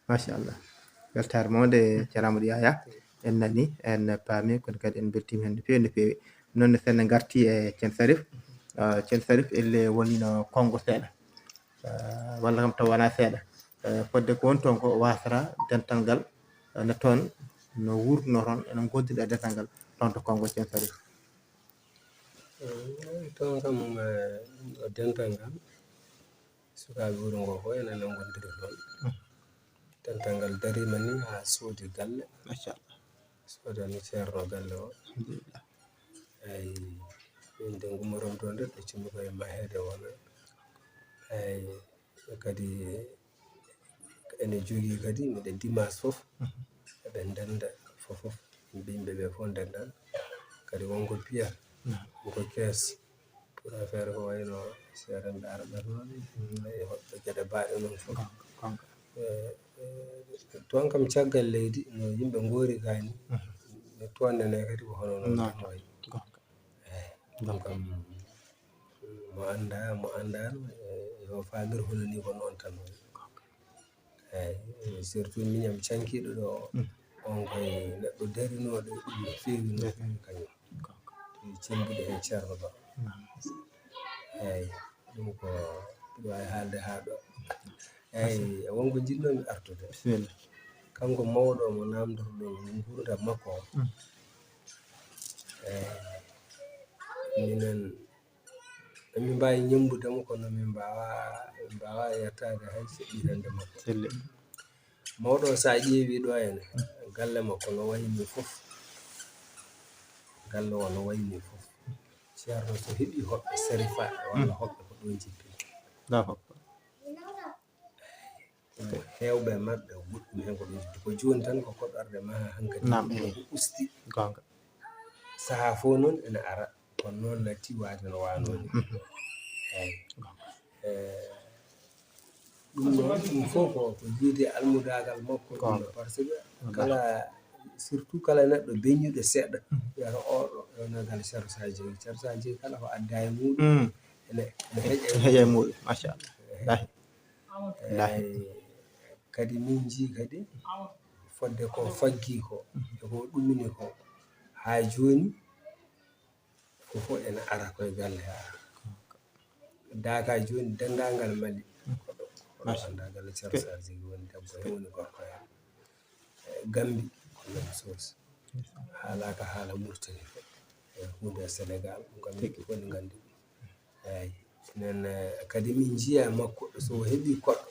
Machallah. Weltaare mawde, ceerno Amadou Yaya. En nani, en paami, kono kadi en mbeltiima heen no feewi, no feewi. Noon ne, sen ngarti e Ceen Sarif. Ah, Ceen Sarif, elle wonino konngo seeɗa. Ah, walla kam taw wonaa seeɗa. Eh, fodde ko woni toon ko wasata dental ngal, eh, no toon, no wuurduno toon, ene ngoddida e dental ngal, toon to konngo Ceen Sarif. Eh, toon kam, eh, ɗum ɗo dental ngal, sukaaɓe wuro ngo fof ene nangondiri toon. Mm. Dental ngal dariima ni haa soodi galle. Machallah. Soodani ceerno galle o. Alhamdulillah. Eyi, min de ngummorom toon de, ɓe cummi koye maheede wona. Eyi, kadi ene jogii kadi, miɗe dimanche fof, mhm, eɓe ndennda fof fof, yimɓe, yimɓe ɓe fof ndennda. Kadi wonko piya, mhm, wonko kees, pour affaire ko wayno seerenɓe arɓe toon, mhm, e hoɗɓe geɗe baaɗe noon fof. Gonga, gonga. E, e, toon kam caggal leydi, no yimɓe ngoori gaa ni, mhm, no toon nene kadi ko hono noon tan wayi. Gonga. Eyi, ɗum kam, mo anndaa, mo anndaano, e, yo faamir hono nii ko noon tan wayi. Eyi, surtout miñam cankiiɗo ɗo, mm, on koye neɗɗo darinooɗo e ɗum no feewi, no feewi kañum. E cembude e ceerno ba. Eyi, ɗum ko mbiɗo waawi haalde haa ɗo. Eyi, wonko njiɗnoomi artude. Bisimilla. Kanko mawɗo mo naamndotoɗon nguurndam makko o. Mm. Eyi, minen, emin mbaawi ñemmbude mo, kono min mbaawaa, min mbaawaa yettaade hay seɗɗirande makko. Selle. Mawɗo o, so a ƴeewii ɗo henne, galle makko no wayi nii fof. Galle o no wayi nii fof. Ceerno so heɓii hoɓɓe serifaaɓe walla, mm, hoɓɓe ko ɗoon njippii. Allahu akbar. Ko heewɓe e maɓɓe, goɗɗum heen ko ɗum. Ko jooni tan ko koɗorɗe ma haa hankadi. Naam, ɗum eyi. Ko usti. Goonga. Sahaa fof noon ene ara, kono noon natti waade no waanoo ni. Mhm. Eyi. Goonga. Eh, ɗum noon, ɗum fof ko, ko yiide almudaagal makko, ɗum ɗo. Goonga. Par ce que, wallahi, kala, surtout kala neɗɗo beñuɗo seeɗa, mhm, wiyata oɗo, yo nagal Ceerno Sadio. Ceerno Sadio kala ko adda e muɗum, mm, ene, ene heƴa e, ene heƴa e muɗum. Muɗum, machallah. Eyi. Wallahi. Wallahi. Eyi, kadi min njii kadi fodde ko faggi ko, e ko ɗumini ko, haa jooni, ko fof ene ara koye galle haa. Daaka jooni, denndaangal Mali, ko ɗo Machallah. Annda galle Ceerno Sar Jegi woni debbo he woni gorko he. E Gambi ko même chose. Haalaaka haala Mauritanie ko e huunde e Sénégal, ɗum kam yimɓe fof ne nganndi ɗum. Eeyi. Enen, eh, kadi min njiya e makko so o heɓi koɗɗo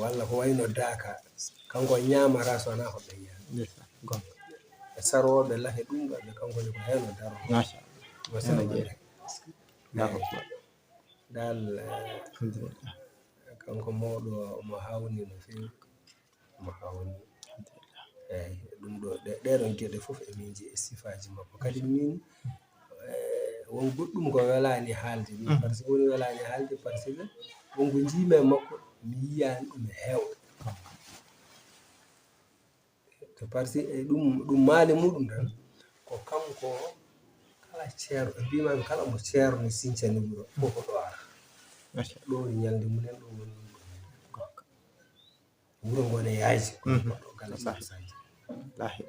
walla ko wayno daaka, kanko o ñaamata so wonaa ko ɓe ñaami. Ndeysaan, goonga. E sarooɓe lahe ɗum ɗo, ɓe kanko ne ko heen o daroo. Machallah. Ko heen o jeyaa. Allahu akbar. Dal, eh, alhamdulillah. Kanko mawɗo omo haawni no feewi. Omo haawni. Eeyi, ɗum ɗo, ɗe-, ɗee ɗoon geɗe fof emin njiya e sifaaji makko. Kadi min, eh, won goɗɗum ko welaani haalde min, mhm, par ce que woni welaani haalde, par ce que won ko njiimi e makko, mi yiyaani ɗum e heewɓe. Te par ce que ɗum, ɗum maale muɗum tan, ko kanko kala ceerno, ɓe mbiima kala mo ceerno sincani wuro, fof ko ɗo ara. Machallah. Ɗo woni ñalnde mumen, ɗo woni ɗum ɗo. Wuro ngo ne yaaji, mhm, goɗɗo kala. Wallaahi. Saaji. Wallaahi.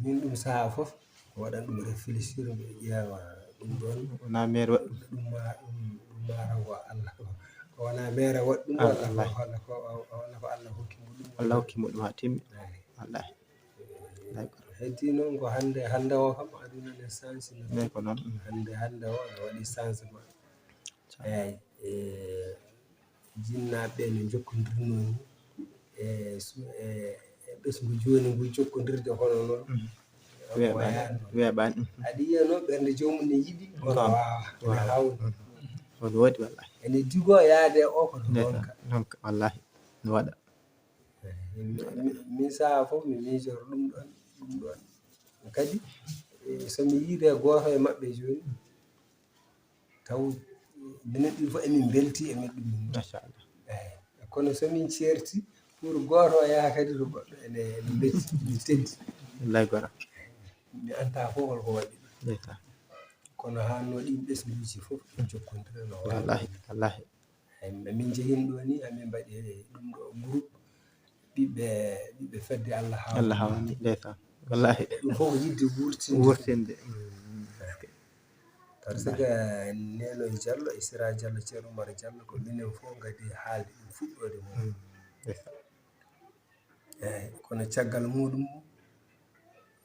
Min ɗum sahaa fof, ko waɗan ɗum réfléchir, mbiɗa ƴeewa ɗum ɗoon. Wonaa meer waɗi ɗum. Ɗum ma-, ɗum, ɗum maara ko Allah. Ko wonaa meer waɗi ɗum, ah, walla ko, wallaahi, walla ko, walla ko Allah hokki mo ɗum. Allah hokki mo ɗum haa timmi. Eeyi. Wallaahi. D'accord. Heddi noon ko hannde, hannde o kam aduna ne change no. Eeyi, ko noon. Hannde, hannde o ne waɗi changement. Eeyi, e, jinnaaɓe ɓe no njokkondirnoo ni, e su-, e, e ɓesngu jooni ngu jokkondirde hono noon. Mhm. Weeɓaani, weeɓaani. Mhm. Aɗa yiya noon ɓernde joomum ne yiɗi, kono waawa, ene haawni. Mhm. Oon woodi wallaahi. Ene jogoo yaade o kono. Ndeysaan, wonka. Wonka, wallaahi, no waɗa. Eeyi, mi, mi, min sahaa fof mi miijoto ɗum ɗoon, ɗum ɗoon. Kadi, e, so mi yiide gooto e maɓɓe jooni, taw minen ɗiɗo fof emin mbelti, emin ɗum. Machallah. Eeyi, kono so min ceerti, pour gooto o yaha kadi to goɗɗo, ene, ene becci, ene teddi. Wallaahi gora. Mi anndaa fof holko waɗi ɗum. Ndeysaan. Kono haa no ɗiin ɓesnguuji fof, ɗi njokkondira no waawi. Wallaahi, wallaahi. Eeyi, min njehin ɗo ni, amin mbaɗi ɗum ɗo groupe ɓiɓɓe, ɓiɓɓe fedde Allah haawani. Allah haawani, ndeysaan. Wallaahi. Ɗum fof ko yiɗde wuurtinde. Wuurtinde. Mm, mm. Par ce que Neno Diallo e Sira Diallo, Ceerno Umar Diallo, ko minen fof ngadi haalde ɗum fuɗɗoode mum. Mm, ndeysaan. Eeyi, kono caggal muɗum,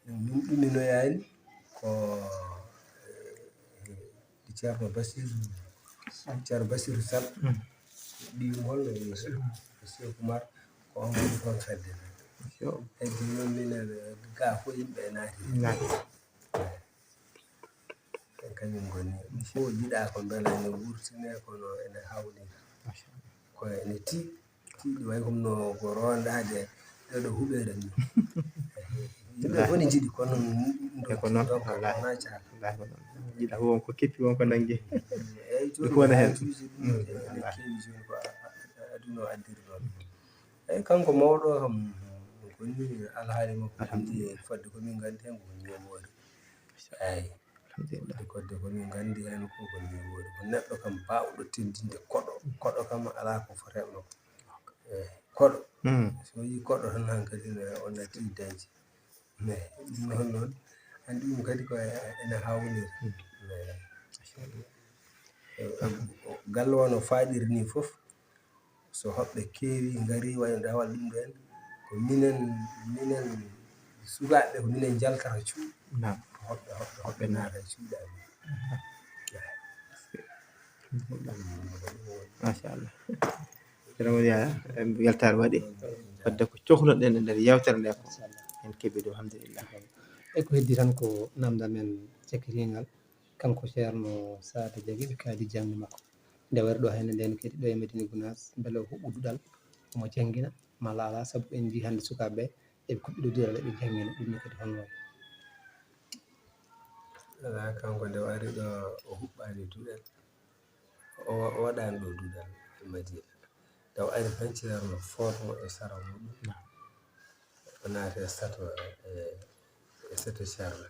min ɗuminoyaani ko, eh, Ceerno Basiru, Ceerno Basiru Sall, mm, ɓiyum holno wiye, Cheikh Oumar, ko on woni toon fedde nde. Yo. Hedde noon minen, eh, gaa fof yimɓe e naati. Naati. Kañum ngoni. Ɗum fof yiɗaa ko mbela ene wurtine, kono ene hawlira. Ko ene tiiɗi, tiiɗi way comme no ko rondaade ɗo ɗo huɓeere ni. Yimɓe fof ne njiɗi, kono ɗum ɗo e ko noon, donc wallaahi. Wonaa caɗeele. Wallaahi ko noon. Yiɗaa fof won ko keppi, won ko nanngi. Eeyi, jooni ɗum fof ne heen. Haaltuuji ɗum, mm, ene, wallaahi, keewi jooni ko a-, a-, a-, aduna o addiri noon. Eeyi, kanko mawɗo o kam, ko ni alhaali makko. Alhamdulillah. Fodde ko min nganndi heen ko ñoomoore. Eeyi. Alhamdulillah. Fodde ko min nganndi heen ko ko ñoomoore. Ko neɗɗo kam baawɗo teddinde koɗo. Koɗo kam alaa ko foti e makko. Eeyi, koɗo. Mm. So yii koɗo tan hankadi ne o natti dañji. Mais ɗum noon noon, anndi ɗum kadi ko e-, ene haawniri. Mm. Mais, e, e, galle o no faaɗiri ni fof, so hoɓɓe keewi ngari, wayno dawal ɗum ɗo en, ko minen, minen sukaaɓe, ko minen njaltata cuuɗi. Naam. Ko hoɓɓe, hoɓɓe, hoɓɓe naata e cuuɗi amen. Aha. Machallah. Ceerno Mawdo Yaya, em, weltaare waɗi. Wadde ko cohlunoɗen e nder yewtere nde ko en keɓi ɗum, alhamdulillah. E ko heddi tan ko namda men cakkitingal, kanko Ceerno Saada Jagi, ɓe kaadi jangde makko. Nde wari ɗo hannde nden kadi ɗo e Madina Gunaas, mbele o huɓɓu duɗal, omo janngina, malla alaa, sabu en njii hannde sukaaɓe ɓe, eɓe kuɓɓi ɗo duɗal, eɓe janngina, ɗum ne kadi honno wayi? Alaa, kanko nde wari ɗo, o huɓɓaani duɗal. O wa-, o waɗaani ɗo duɗal e Madina. Taw ari tan Ceerno footo mo e sara muɗum. Naam. O naati e sato, e, e sato Ceerno.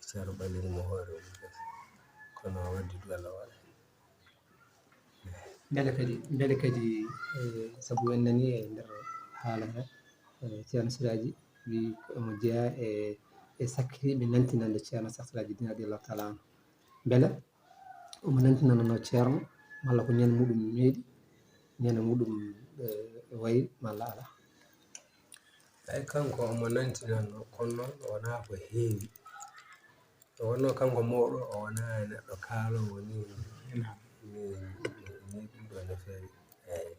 Ceerno ɓallini mo hoore mum kadi. Kono o waddi duɗal o waɗa. Mbele kadi, mbele kadi, eh, sabu en nani e nder haala he, eh, Ceerno Siraaji wi omo jeyaa e, e sakkitiiɓe nantinande Ceerno Seex Siraaji Diin radiyallaahu taala anhu. Mbele omo nantinanano Ceerno, malla ko ñande muɗum meeɗi, ñande muɗum, eh, wayi malla alaa? Eyi, kanko omo nantinanno, kono noon wonaa ko heewi. Nde wonnoo kanko mawɗo, o wonaa neɗɗo kaaloowo ni, ni, ni, ni ɗum ɗo no feewi. Eyi.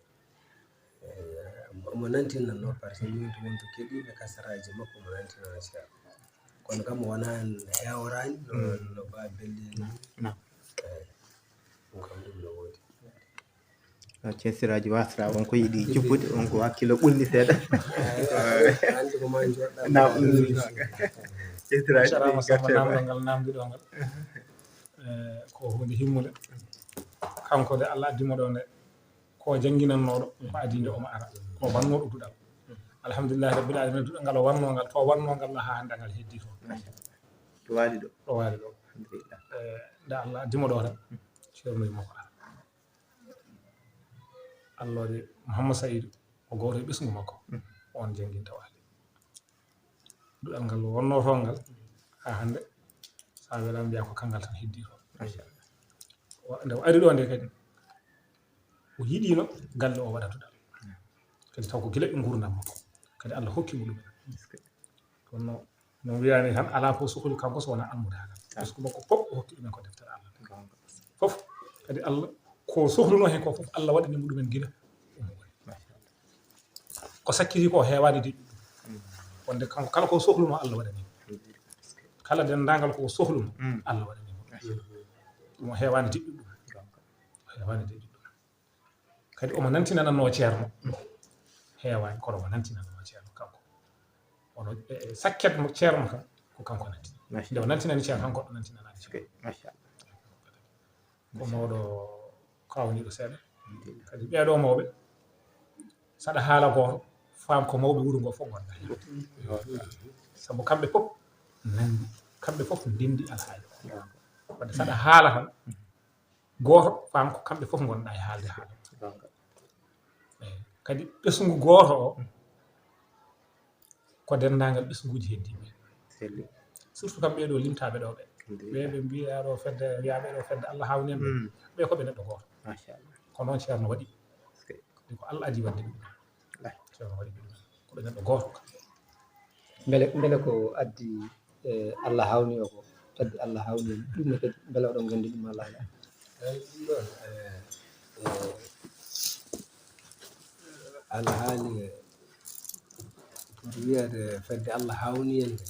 Eyi, omo nantinanno, par ce que min to won to keɗiiɓe kasaraaji makko, omo nantinana Ceerno. Kono kam o wonaa heeworaani, no, no Ba Belli en ni. Eyi. Ɗum kam ɗum no woodi. Ceesiraaji wasra, on ko yiɗi jubbude, on ko hakkilo ɓulni seeɗa. Hannde ko ma joɗɗa. Naam. Ceesiraaji Jarama Samba, namdal ngal namdiɗo ngal. Eh, ko hunde himmude. Kanko de, Allah addi mo ɗo nde, ko jannginannooɗo, ko adii nde omo ara. Ko wannooɗo duɗal. Alhamdulillahi Rabbil Alamina, duɗal ngal o wannoo ngal, to o wannoo ngal, haa hannde ngal heddii toon. Ɗo waali ɗo. Ɗo waali ɗo. Alhamdulillah. Eh, nde Allah addi mo ɗo tan, ceerno mo ko ara. Allah waɗi Mouhammad Saïd ko gooto e ɓesngu makko, on jannginta waali. Duɗal ngal wonnoo toon ngal, haa hannde, so a welaama mbiyaa ko kanngal tan heddii toon. Machallah. Wa-, nde o ari ɗo nde kadi, o yiɗiino galle o waɗa duɗal. Kadi taw ko gila e nguurndam makko. Kadi Allah hokki mo ɗum. Kono no wiyaani tan, alaa ko sohli kanko so wonaa almudaagal. Ɓesngu makko fof o hokki ɗumen ko deftere Allah. Fof. Kadi Allah, ko sohlunoo heen ko fof, Allah waɗani mo ɗumen gila. Ko sakkiti ko heewaani de. Wonde kanko kala ko sohlunoo, Allah waɗani mo. Kala denndaangal ko sohlunoo, Allah waɗani mo. Ɗum o heewaani de ɗum. O heewaani de ɗum. Kadi omo nantinananoo ceerno. Heewaani, kono omo nantinanoo ceerno kanko. Ono, e, e, sakket mo ceerno kam, ko kanko nantina. Machallah. Nde o nantinani ceerno, kanko o nantinanaani ceerno. Machallah. Ko mawɗo kawniiɗo seeɗa. Kadi ɓeeɗo mawɓe, saɗa haala gooto, faam ko mawɓe wuro ngo fof ngonda heen. Sabu kamɓe fof nanndi, kamɓe fof ndenndi alhaali. Wadde saɗa haala tan, gooto, faam ko kamɓe fof ngonɗaa e haalde haala. Eey, kadi ɓesngu gooto o, ko denndaangal ɓesnguuji heddiiɓe. Selli. Surtout kam ɓee ɗoo limtaaɓe ɗoo ɓe. Alhamdulillah. Ɓee ɓe mbiyaa ɗoo fedde, wiyaa ɓee ɗoo fedde Allah haawni en ɓe. Mm. Ɓee ko ɓe neɗɗo gooto. Machallah. Ko noon ceerno waɗi. Ko Allah adii waɗde ɗum. Wallahi. Ceerno waɗi ɗum. Ko ɓe neɗɗo gooto. Mbele, mbele ko addi, eh, Allah haawni o ko, fedde Allah haawni en. Ɗum ne kadi, mbele oɗon nganndi ɗum Allah haawni? Eey, ɗum ɗoon, eh, eh, alhaali, pour wiyade fedde Allah haawni en nde,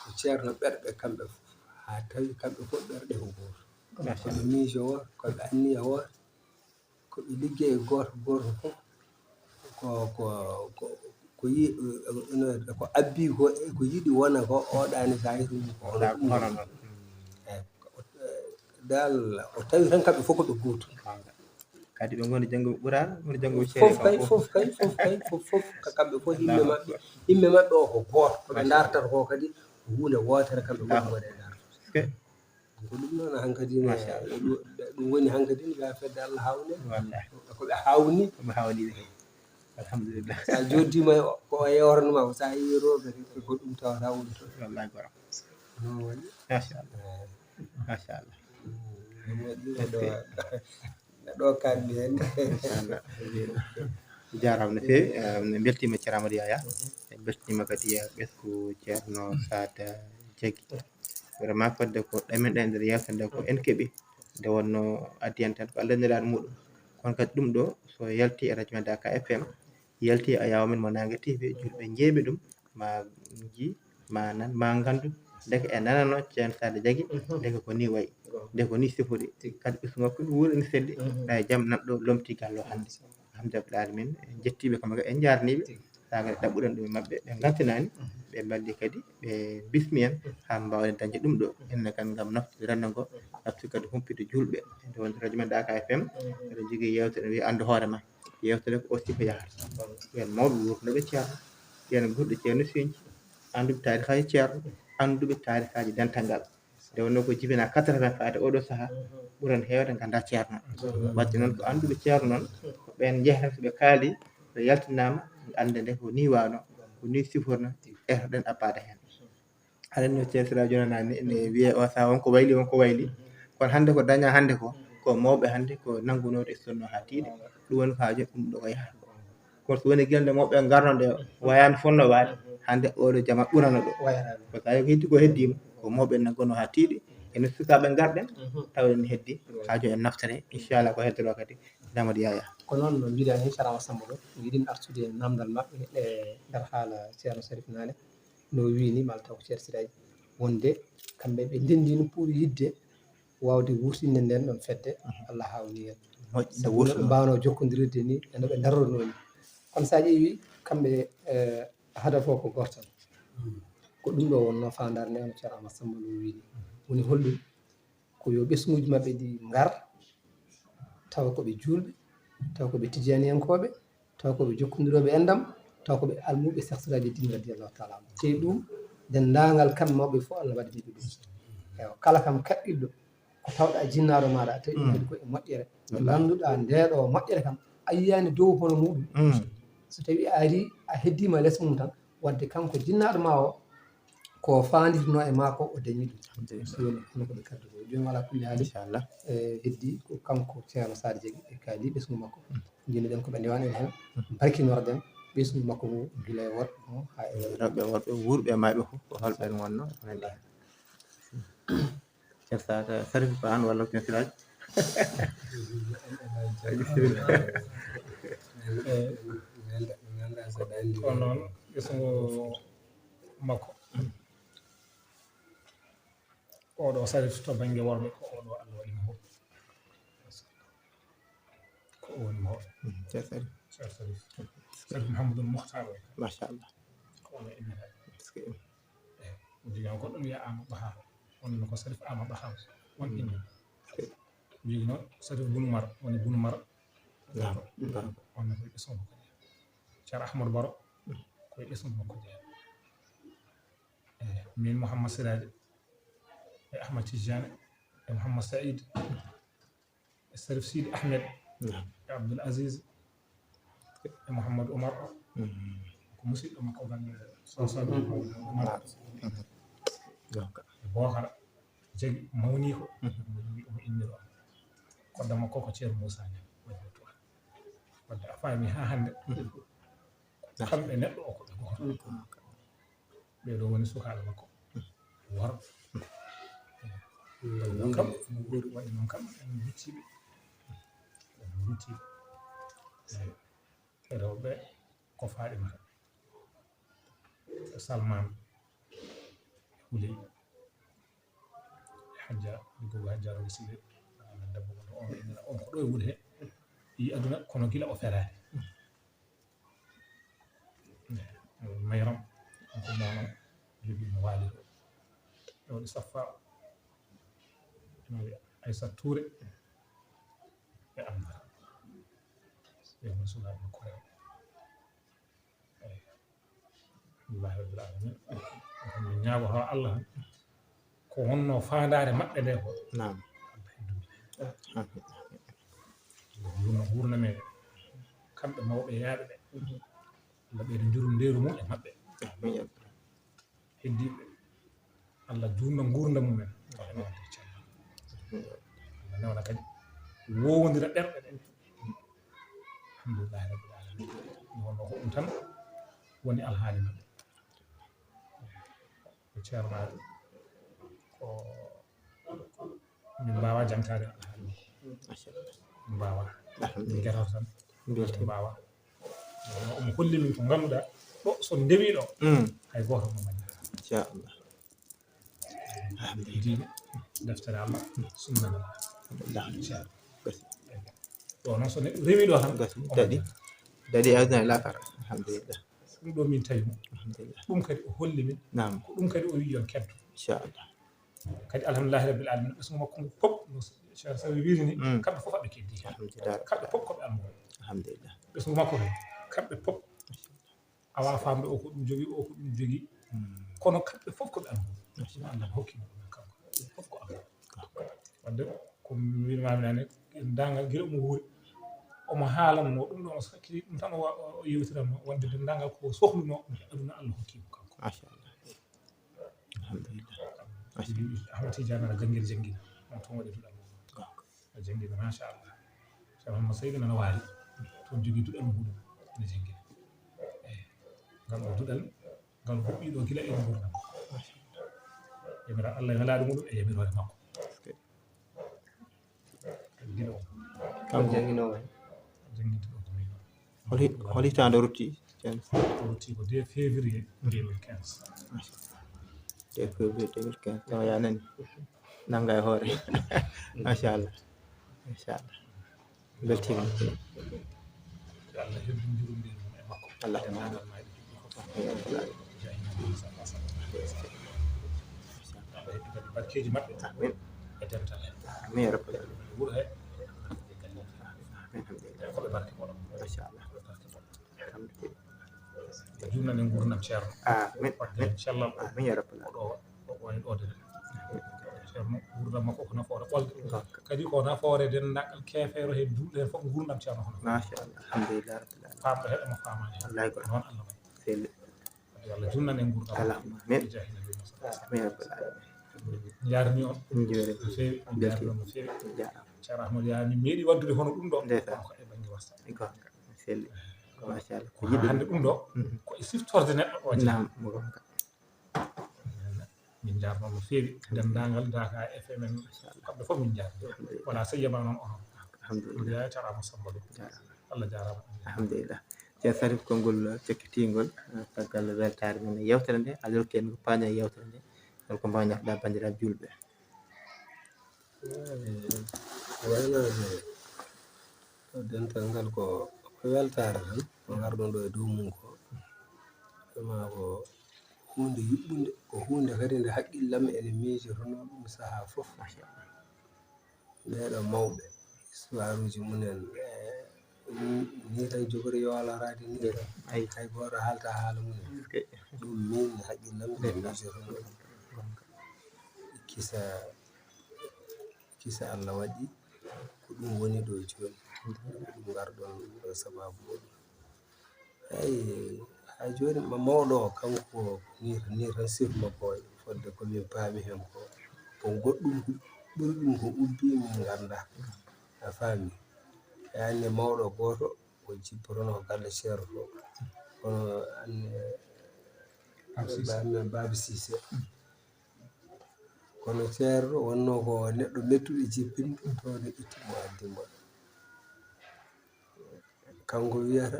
ko ceerno ɓerɓe kamɓe fof, haa tawi kamɓe fof ɓerɗe ko gooto. Ko ɓe miijo wooto, ko ɓe anniya wooto, ko ɓe liggey gooto, gooto fof ko, ko, ko, ko yi-, ko abbi ko, ko yiɗi wona ko, oɗaani saayiruuji ko hono ɗum. Hono noon. Eey, ko, eh, dal, o tawi tan kamɓe fof ko ɓe gooto. Kadi ɓe ngoni janngo ɓe ɓuraano, ngoni janngo ɓe ceerno fof kay, fof kay, fof kay, fof, fof, ka-, kamɓe fof himme maɓɓe, himme maɓɓe o ko gooto. Ko ɓe ndartata ko kadi ko huunde wootere, kamɓe fof ko ɓe ndartata. Ko ɗum noon hankadi ne, machallah, ɗum, ɗum woni hankadi ne wiyaa fedde Allah haawni. Wallahi. Ko ɓe haawni. Ko ɓe haawni ɓe. Alhamdulillah. Sa jooddima e o, ko e hoornuma ko, sa yewi rooɓe, ko ɗum tawata woni toon. Wallahi, goram. Noon waɗi. Machallah. Eey. Machallah. Mm, ɗum waɗi ko ɗo, ɗo kalmi heen. Machallah. Jaaraama no feewi. Eh, en mbeltiima Ceerno Amadou Yaya. En mbeltiima kadi, eh, ɓesngu Ceerno Saada Jagi. Vraiment, fodde ko ɗaminɗen e nder yeewtere nde ko en keɓi. Nde wonnoo addi en tan ko Allah nelaaɗo muɗum. Kono kadi ɗum ɗo, so yalti e radio men Daaka F M, yalti e Ayaw men mo Naange T V, juulɓe njeeɓi ɗum, ma nji, ma nan, ma nganndu, ndeke en nanano Ceerno Saada Jagi, ndeke ko nii wayi, ndeke ko nii sifori. Kadi ɓesngu makko ɗum wuuri, ene selli. Ɗa e jam nan ɗo lomti gallo hannde. Alhamdulillah Rabbil Alamin, en njettiiɓe kamɓe kadi, en njaarniiɓe. Saga ɗaɓɓuɗen ɗum e maɓɓe, ɓe ngaltinaani, ɓe mballi kadi, ɓe bismi en, haa mbaawen dañde ɗum ɗo. Enen kadi ngam naftude renndo ngo, naftude kadi humpito juulɓe. Nde wonde radio men Daaka F M, eɗen njogii yeewtere ene wiyee Anndu Hoore Ma. Yeewtere ko oo sifa yahata. Ɓeen mawɓe wuurnooɓe Ceerno, ɓeen gurɗe Ceerno Sinci, annduɓe taarikaaji Ceerno, annduɓe taarikaaji dental ngal. Nde wonnoo ko jibinaa quatre-vingts faade oo ɗoo sahaa, ɓuran heewde nganndaa Ceerno. Waɗde noon ko annduɓe Ceerno noon, ko ɓeen njehata so ɓe kaali, ɓe yaltinaama, ɓe annda nde ko nii waawno, ko nii siforno, etoɗen abbaade heen. Aɗa anndi no Ceerno Siraaji Joona naane ne wiyee oo sahaa won ko wayli, won ko wayli. Kono hannde ko dañaa hannde ko, ko mawɓe hannde ko nanngunooɓe, sonnoo haa tiiɗi. Ɗum woni ko haa jooni ɗum ɗo ko yahata ko. Kono so woni gila nde mawɓe ngarno nde wayaani fonnoo waade, hannde oɗo jama ɓurano ɗo. Par ce que heddi ko heddiima, ko mawɓe nanngunoo haa tiiɗi. Enen sukaaɓe ngarɗen, tawa en heddi, haa jooni en naftore, inchallah ko heddoroo kadi. Damadi Yaya. Ko noon no mbiɗaa ni, Carama Samba ɗo, ngiɗin artude e namdal maɓɓe e nder haala Ceerno Sarif Naane, no wiyi ni, malla taw ko Ceerno Siraaji, wonde kamɓe ɓe ndenndino pour yidde waawde wuurtinde nden ɗon fedde, Allah haawni en. Moƴƴi, sabu no ɓe mbaawno jokkondirirde ni, e no ɓe ndarornoo ni. Kono so a ƴeewi, kamɓe, eh, hadafo ko gooto tan. Ko ɗum ɗo wonnoo faandaare nde, no Ceerno Amadou Samba no wiyi ni. Woni holɗum? Ko yo ɓesnguuji maɓɓe ɗi ngar, tawa ko ɓe juulɓe, tawa ko ɓe tijaniyankooɓe, tawa ko ɓe jokkondirooɓe enɗam, tawa ko ɓe almuuɓe Seex Siraaji Diin radiyallahu taala anhu. Tey ɗum, denndaangal kamɓe mawɓe fof, Allah waɗani ɓe ɗum. Eywa, kala kam kaɓɓiɗo ko tawɗa jinnaaɗo maaɗa, a tawi ɗum kadi ko e moƴƴere. Wallaahi. Ngannduɗaa ndee ɗoo moƴƴere kam, a yiyaani dow hono muɗum. So tawi a ari, a heddiima les mum tan, wadde kanko jinnaaɗo ma o, ko faandirnoo e maa ko o dañi ɗum. Alhamdulillah. So woni hono ko ɓe kaddu ko. Jooni, ala kulli haali, inchallah, e heddi ko kanko Ceerno Sadio Jagi e kaali ɓesngu makko. Njiɗno-ɗen ko ɓe ndewan en heen, barkinor-ɗen ɓesngu makko ngu, gila e worɓe mum haa e rewɓe. Rewɓe, worɓe, wuurɓe e mayɓe fof, ko holɓe en wonno, enen ɗo. Ceerno Sadio, Sarif ko aan walla ko Siraaj? Bisimilla. Ko noon, ɓesngu makko. Oɗo Sarif to bannge worɓe, ko oɗo Allah waɗi mo hoɗo. Ko o woni mo hoɗo. Mm, Ceerno Sarif. Ceerno Sarif. Sarif Mouhamadoul Mouhtar o. Machallah. Ko oɗo innata. Parce que eyi, o jogii goɗɗo wiya Ama Baha. Wonno ko Sarif Ama Baha. Won inni. Jogii noon Sarif Bunu Mara, woni Bunu Mara. Naam, naam. Wonno ko ɓesngu makko jeyaa. Ceerno Ahmadou Baro, ko e ɓesngu makko jeyaa. Eyi, min Mouhammad Siraji, e Ahmad Tijani, e Mouhammad Saïd, e Sarif Sidi Ahmed, naam, e Abdoul Aziz, e Mouhammad Oumar, mm, ko musidɗo makko ganduɗo, so, so, Oumar. Naam. Donc. E Bokara, jagi, mawni ko, mm, omo jogii, omo inniro. Kodda makko ko Ceerno Moussa Niang, woni mo Touare. Wadde a faami haa hannde. Mm. Kamɓe neɗɗo o ko ɓe gooto. Ɓee ɗoo woni sukaaɓe makko. Worɓe. Waɗi noon kam, waɗi noon kam, en micciiɓe. En micciiɓe. Rewɓe ko Faɗimata. Salman. Huley. Hajja, mi gogo Hajja Rogo Sile. Amin debbo gonɗo on, innira on ko ɗo e wuro he. Yi aduna kono gila o feraani. Mayram, on ko mono, jogi mo waaliro. Ɗo ɗi Saffa. Ina wiya Aysat Touré. E Amdara. Ɓe mo sukaaɓe makko rewɓe. Eyi. Alhamdulillahi rabbil alamin. Ko mi ñaago haa Allah ko wonno faandaare maɓɓe nde ko. Naam. Allah heddumi. Amin. Yo Allah juutno nguurndam e kamɓe mawɓe yaaɓe ɓe. Allah ɓeyda njurumndeeru mum e maɓɓe. Amin. Heddiiɓe, Allah juutna nguurndam mumen. Allah newna kadi wowondira ɓerɗe ɗen. Alhamdulillahi rabbil alamin. Nde wonno ko ɗum tan woni alhaali maɓɓe. Ko ceernaaɗo, ko min mbaawa jangtaade alhaali makko. Min mbaawa. Min ngerata tan. Min mbaawa. Omo holli min ko ngannduɗaa, ɗo so ndewi ɗo, mm, hay gooto mo mbaɗi. Inchallah. Alhamdulillah. Diine, deftere Allah, sunna Allah. Alhamdulillah. Inchallah. Ɗo noon so neɗɗo rewi ɗo tan, gasi, omo daɗi. Daɗi aduna e laakara. Alhamdulillah. Ɗum ɗo min tawi mo. Alhamdulillah. Ɗum kadi o holli min. Naam. Ko ɗum kadi o wiyi yo en keddo. Inchallah. Kadi alhamdulillahi rabbil alamin, ɓesngu makko ngu fof, no Cheikh Sawi wiiri ni, mm, kamɓe fof aɓe keddi. Alhamdulillah. Kamɓe fof ko ɓe almuɓe. Alhamdulillah. Ɓesngu makko ngu, kamɓe fof. Awa famde o ko ɗum jogii, o ko ɗum jogii. Mm. Kono kamɓe fof ko ɓe almuɓe. Ɗum Allah hokki mo ɗum kanko. Fof ko Allah. Wadde ko mi wiinmaami nane, daangal gila omo wuuri. Omo haalanno ɗum ɗo, omo sakkiti ɗum tan, o wa-, o yewtiranno wonde denndaangal ko sohlunoo, aduna Allah hokki mo kanko. Machallah. Alhamdulillah. Ahmad Tidiane Ala Ganngel Janngina, on toon waɗi duɗal mum. Jangina, machallah. Ceerno Hamma Seydi nana waali. Toon jogii duɗal mum huɗum. Ene jangina. Eyi. Ngal ɗo duɗal, ngal huɓɓi ɗo gila e nguurndam. Yamiral Allah e nelaaɗo muɗum e yamiroore makko. Gila o. Kanko jangino waay. Janginte ɗo ko min. Hol hi-, hol hitaande o rutti, Ceerno? O rutti ko deux février deux mille quinze. Deux février deux mille quinze. Tawa ya nani. Nanga e hoore. Machallah. Machallah. Beltima. Yo Allah hebbin jurumde mum e makko. Allahumma. E dendagal mayɓe juddu fof. Amin ya rabbal alamin. Jahi Nabi sallallahu alaihi wasallam. Allah heddi kadi barkeeji maɓɓe. Amin. E dental he. Amin ya rabbal alamin. Wuro he. Amin. Alhamdulillah. Ko ɓe barke moɗon. Machallah. Ko ɓe barke moɗon. Alhamdulillah. Yo Allah junnan en nguurndam Ceerno. Amin. Wadde en cellal. Amin ya rabbal alamin. Oɗo, o woni ɗo de. Ceerno, nguurndam makko ko nafoore ɓolde. Gonga. Kadi ko nafoore denndaangal keefeero he duuɗe he fof, nguurndam Ceerno ko nafoore. Machallah. Alhamdulillah rabbil alamin. Faamɗo heɗo mo faamaani. Wallahi ko noon Allah waɗi. Selli. Yo Allah junnan en nguurndam. Allahumma amin. Jahi Nabi Musa. Amin ya rabbal alamin. Njaarni on. Njaarni. No feewi. Belti. Njaarni on no feewi. Njaarama. Ceerno Ahmadu Yaya, mi meeɗi waɗdude hono ɗum ɗo. Ndeysaan. Kono ko e bannge WhatsApp. Gonga. Selli. Machallah. Ko hannde ɗum ɗo, mhm, ko e siftorde neɗɗo o jeyaa. Naam, mo gonga. Min njaarno no feewi. Denndaangal Daaka F M en, kamɓe fof min njaarno. Alhamdulillah. Wala so yema noon onon. Alhamdulillah. Yaya Tara Moussa Mbaɗo. Jaaraama. Allah jaaraama. Alhamdulillah. Ceerno Sarif, konngol cekkitingol, eh, caggal weltaare men e yewtere nde, aɗa rokki en ko paaña e yewtere nde, holko mbaawɗaa banndiraaɓe juulɓe? Eey, waynaade ko dental ngal ko, ko weltaare tan, ko ngarɗon ɗo e dow mum ko. Vraiment ko huunde yuɓɓunde, ko huunde kadi nde haqqille am ene miijotonoo ɗum sahaa fof. Ɓeeɗo mawɓe, histoire uji mum en, eh, ni, ni tan jogori yoolaraade ni tan. Ay. Hay gooto haalta haala mum en. Eskey. Ɗum min haqqille am ene miijotonoo ɗum. Kisa, kisa Allah waɗi ko ɗum woni ɗo jooni. Ko ɗum ngarɗon ɗo sababu muɗum. Eey, haa jooni ma-, mawɗo o, kanko ni tan, ni tan sifa makko wayi, fodde ko min paami heen ko, ko goɗɗum ɓuri ɗum ko ubbi min nganndaa. A faami? E anne mawɗo gooto, o jippotono ko galle Ceerno to. Kono anne Baba Cissé. Baba Cissé. Kono Ceerno wonno ko neɗɗo mettuɗo jippinde, to nde itti mo addi mo. Kanko wiyata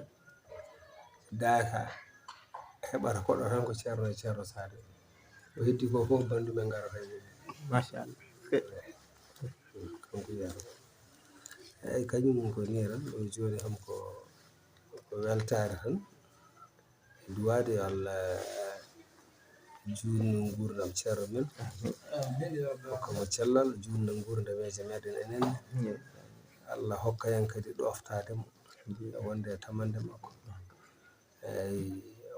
Daaka heɓata koɗo tan ko Ceerno e Ceerno Sadio. Ko heddi ko fof banndum en ngarata e mum. Machallah. Kanko wiyata. Eey, kañum ko nii tan, o jooni kam ko, ko weltaare tan. Duwaade yo Allah juutnu nguurndam Ceerno men. Hokka mo cellal, juutna nguurndam e meeje meɗen enen. Allah hokka en kadi ɗoftaade mo e wonde e tamande makko. Eey,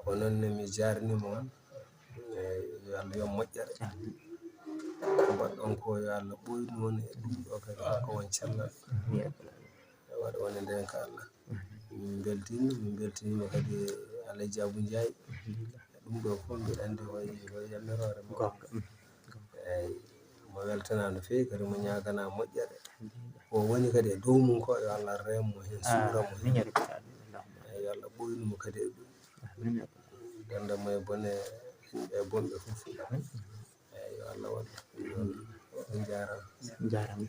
onon ne mi jaarnii mo on. Eey, yo Allah yo moƴƴere. Ko mbaɗɗon ko yo Allah ɓooynu on e ɗum ɗo kadi hokka on cellal. E waɗa wonde ndeen ka Allah. Min mbeltiima, min mbeltiniima kadi Alhaji Abou Ndiaye. Ɗum ɗo fof mbiɗa anndi ko, ko yamiroore makko. Gonga. Eey, mo weltanaa no feewi, kadi mo ñaaganaa moƴƴere. Ko woni kadi e dow mum ko, yo Allah reen mo heen, suura mo heen. Amin, ya rabbal alamin. Allahumma. Eey, yo Allah ɓooynu mo kadi e ɗum. Amin, ya rabbal alamin. Dennda mo e bone, yimɓe e bonɓe fof. Amin. Eey, yo Allah waɗ ɗum ɗoon. On njaaraama. Njaaraama.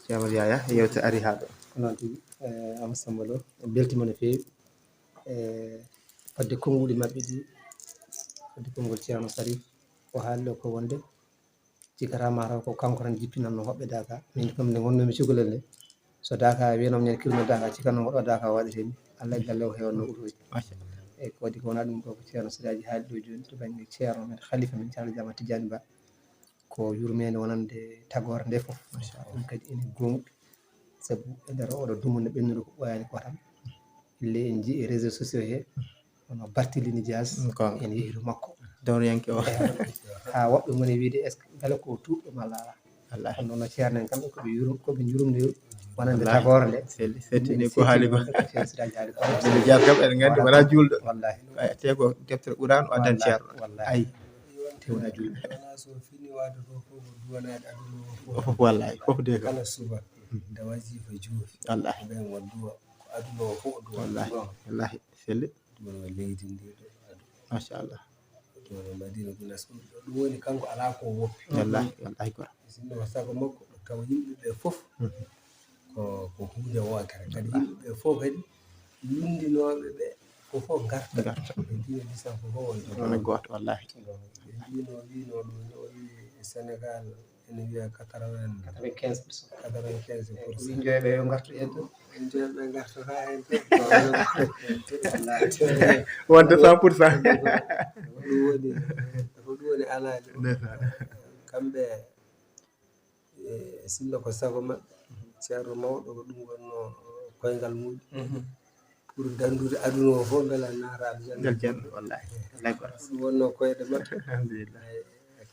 Ceerno Yaya, yewtere ari haa ɗo. Ko noon tigi, eh, Amadou Samba Lo, en mbeltiima no feewi. Eh, fodde konnguɗi maɓɓe ɗi, fodde konngol Ceerno Sarif, o haali ɗo ko wonde, cikkataa mataw ko kanko tan jippinanno hoɓɓe Daaka. Min kam nde ngonnomi cukalel nde, so Daaka wiyano ñande kirno Daaka, cikkanno hoɗo Daaka waɗetemi. Allah e galle o heewanno utoji. Machallah. Eyi, ko waɗi ko wona ɗum ɗo ko Ceerno Siraaji haali ɗo jooni to bannge Ceerno men, Khalifa men, Ceerno Jama Tijani Ba. Ko yurmeende wonande tagoore nde fof. Machallah. Ɗum kadi ene goongɗi. Sabu e nder oɗo dumunna ɓennuɗo ko ɓooyaani ko tan. Ille en njii e réseaux sociaux he, hono Barthélémy Dias, mm, ko en yehi to makko. Dawriyanke o. Eey, haa woɓɓe ngoni wiide, est-ce que mbele ko tuuɗɗo malla alaa? Wallaahi. Kono noon, ceerno en kamɓe ko ɓe yurum-, ko ɓe njurumde wonande, wallaahi, tagoore nde. Selli, selli ni ko haali ko. Ceerno Siraaji haali ko. Barthélémy Dias kam eɗen nganndi wonaa juulɗo. Wallaahi. Ay, te ko deftere Quraan o addani, wallaahi, ceerno. Wallaahi. Ay. Tewna julɓe. Alaa so fini waade fof, fof ko duwanaade aduna o fof. O fof, wallahi, fof de ko. Kala suba, nde wajifa joofi. Wallahi. Ɓen o duwa, ko aduna o fof o duwa. Wallahi, wallahi, selli. Duwano leydi ndi ɗo, aduna. Machallah. Duwano Madina Gunaas ɗum ɗo. Ɗum woni kanko alaa ko o woppi. Wallahi, wallahi, ko. Sinno ko sago makko, ɗo tawa yimɓe ɓe fof. Mhm. Ko, ko huunde wootere. Kadi yimɓe ɓe fof kadi, winndinooɓe ɓe ko fof ngarta. Ngarta. Ɓe diina lisan ko fof wonta. Wona gooto, wallahi. Ɓe mbino, mbino ɗum, no o wiyi Sénégal, ene wiya quatre-vingts. Quatre-vingt-quinze pour cent. Quatre-vingt-quinze pour cent. Ko ɓe njoya ɓe yo ngartu heen. En jooni ɓe ngartata heen tan. Wonde cent pour cent. Ko ɗum woni, ko ɗum woni alaade. Ndeysaan. Kamɓe, e, sinno ko sago maɓɓe, ceerno mawɗo ko ɗum wonno koyngal muɗum. Mhm. Pour danndude aduna o fof, mbela naata aljanna. Aljanna, wallahi. Wallahi ko. Ɗum wonno koyɗe maɓɓe. Alhamdulillah. Eyi,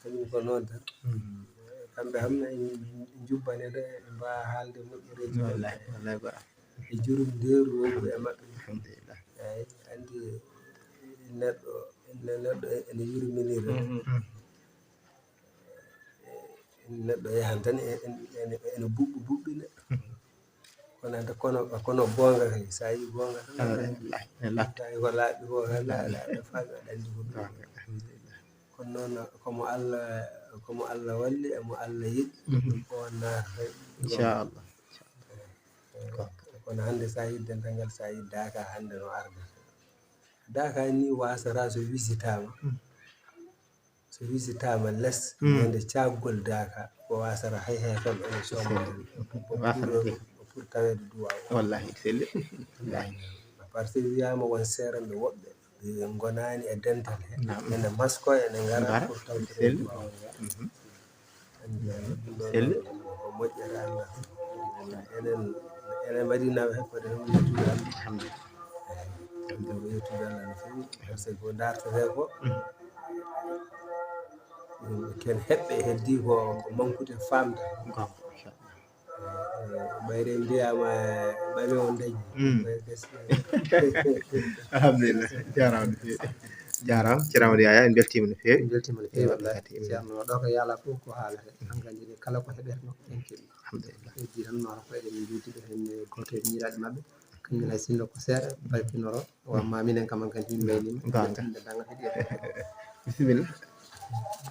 kañum ko noon tan. Mhm. Kamɓe kam en njubbane ɗo, en mbaawa haalde moƴƴereeji maɓɓe. Wallahi, wallahi ko. E jurum ndeeru wondu e maɓɓe. Alhamdulillah. Eyi, anndi neɗɗo, neɗɗo ene yurminira. Mhm. Neɗɗo yahan tan e, e, e, ene buɓɓi buɓɓi neɗɗo. Kono anta kono, kono goonga kay, so a yii goonga tan, ah, wallahi, wallahi. Tawi ko laaɓi ko, wallahi, wallahi. Laaɓi faa aɗa anndi ko ɗum. Goonga, alhamdulillah. Kono noon, ko mo Allah, ko mo Allah walli, e mo Allah yiɗi, mhm, ko on naata kay. Inchallah. Kono hannde so a yii dental ngal, so a yii Daaka hannde no arde. Daaka ni wasata so wisitaama. Mm. So wisitaama les, mm, ñande caagol Daaka, ko wasata hay hay kam ene sooma. Wasata. Pour, pour taweede duwaaw. Wallahi, selli. Wallahi. Par ce que wiyaama won seeranɓe woɓɓe, ɓe ngonaani e dental he. Naam. Ene masko, ene ngara, ngara, pour tawde selli. Duwaaw. Mhm. Selli. Ko moƴƴata Allah. Enen, enen mbaɗi nawa heɓɓere tan, yettude Allah. Alhamdulillah. Eyi, ko yettude Allah no feewi, par ce que ko dartete ko, mm, ken heɓɓe heddi ko, ko mankude famde. Goonga, inchallah. Eyi, ɓayde mbiyaama, ɓayde on dañi. Mm. Ɓayde. Alhamdulillah. Jaaraama no feewi. Jaaraama, ceerno Amadou Yaya, en mbeltiima no feewi. En mbeltiima no feewi, wallahi. Ceerno, ɗo ko yaala fof ko haalata. An nganndi kala ko heɓetno, en keɓi. Alhamdulillah. Heddi tan, ma ko eɗen njuuti ɓe heen, gooto e miiraaɗe maɓɓe. Kañum hay sinno ko seeɗa, barkinoro. Wa ma minen kam, an kadi min mbayniima. Goonga. Ɓe daña heɗi. Bisimilla.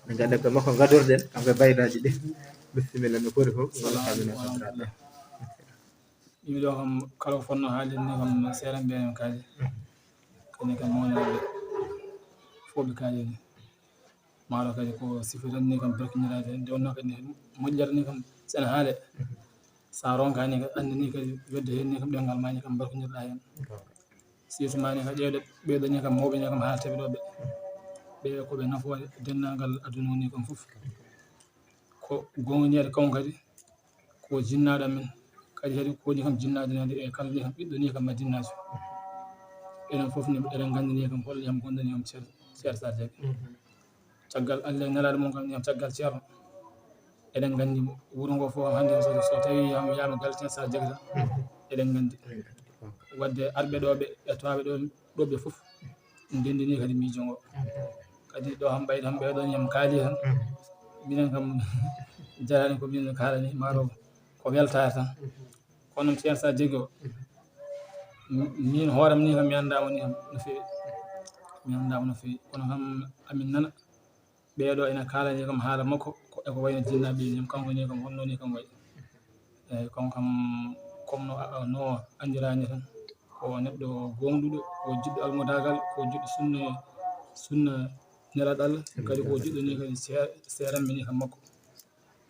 Min ngadda ko makko ngadorɗen, kanko e baydaaji ɗi. Bisimilla, no foti fof. Salaamu aleykum. Yimɓe ɗo kam, kala ko fotnoo haalde ni kam, seeɗa mbiyan en kaali. Kadi kam, mawniraaɓe fof ɓe kaali ni. Maaro kadi ko sifa tan ni kam, barkiniraade heen. Nde wonnoo kadi moƴƴere ni kam, so ene haale, so a ronkaani kadi, anndi ni kadi, wedde heen ni kam, ɗemngal maa ni kam, barkinirɗaa heen. Surtout maa ni kam, ƴeewde ɓee ɗoo ni kam, mawɓe ni kam, haalteeɓe ɗo ɓe. Ɓe ko ɓe nafoore denndaangal aduna o ni kam fof. Ko goongɗiniraaɗo kam kadi, ko jinnaaɗo amen, kadi, kadi ko woni kam jinnaaɗo nande e kala ni kam ɓiɗɗo ni kam Madinaajo. Enen fof ni eɗen nganndi ni kam hol yam gonɗo ni kam Ceer-, Ceer Sadio. Mhm. Caggal Allah e nelaaɗo mum kam ni kam caggal Ceerno. Eɗen nganndi wuro ngo fof hannde so, so tawi yam, wiyaama galle Ceer Sadio tan, mhm, eɗen nganndi. Mhm. Wadde arɓe ɗo ɓe, e tawaaɓe ɗo, ɗo ɓe fof. Ndenndini kadi miijo ngo. Mhm. Kadi ɗo kam ɓayde kam ɓeeɗo ni kam kaali tan. Mhm. Minen kam jaraani ko minen kaalani, maaro ko weltaare tan. Mhm. Kono noon Ceer Sadio o, mhm, mi-, min hooram ni kam mi anndaama ni kam no feewi. Mi anndaama no feewi. Kono kam amin nana ɓeeɗo ene kaalani kam haala makko, ko, e ko wayno jinnaaɓe ni kam, kanko ni kam honno ni kam wayi. Eyi, kono kam, comme no, no anndiraani tan, ko neɗɗo gooŋɗuɗo, ko jiɗɗo almudaagal, ko jiɗɗo sunna, sunna nelaaɗo Allah, kadi ko jiɗɗo ni kadi see-, seeranɓe ni kam makko.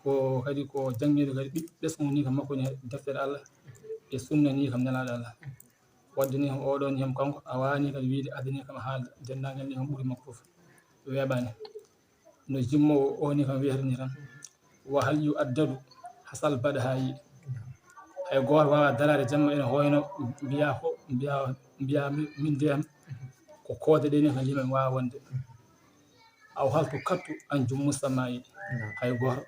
Ko kadi ko janngiiɗo kadi ɓiɓɓe ɓesngu ni kam makko ni deftere Allah e sunna ni kam nelaaɗo Allah. Wadde ni kam oɗo ni kam kanko a waawani kadi wiide adani kam haala denndaangal ni kam ɓuri makko fof. Weeɓaani. No jimmoowo o ni kam wiyata ni tan, wa hal yu addadu hasal baɗa haa yi. Hay gooto waawaa daraade jamma ene hooyno mbiyaa ko, mbiyaa, mbiyaa mi-, min de am ko koode ɗe ni kam liman waawaa wonde. Aw hal tu kattu an jummu samaayi. Hay gooto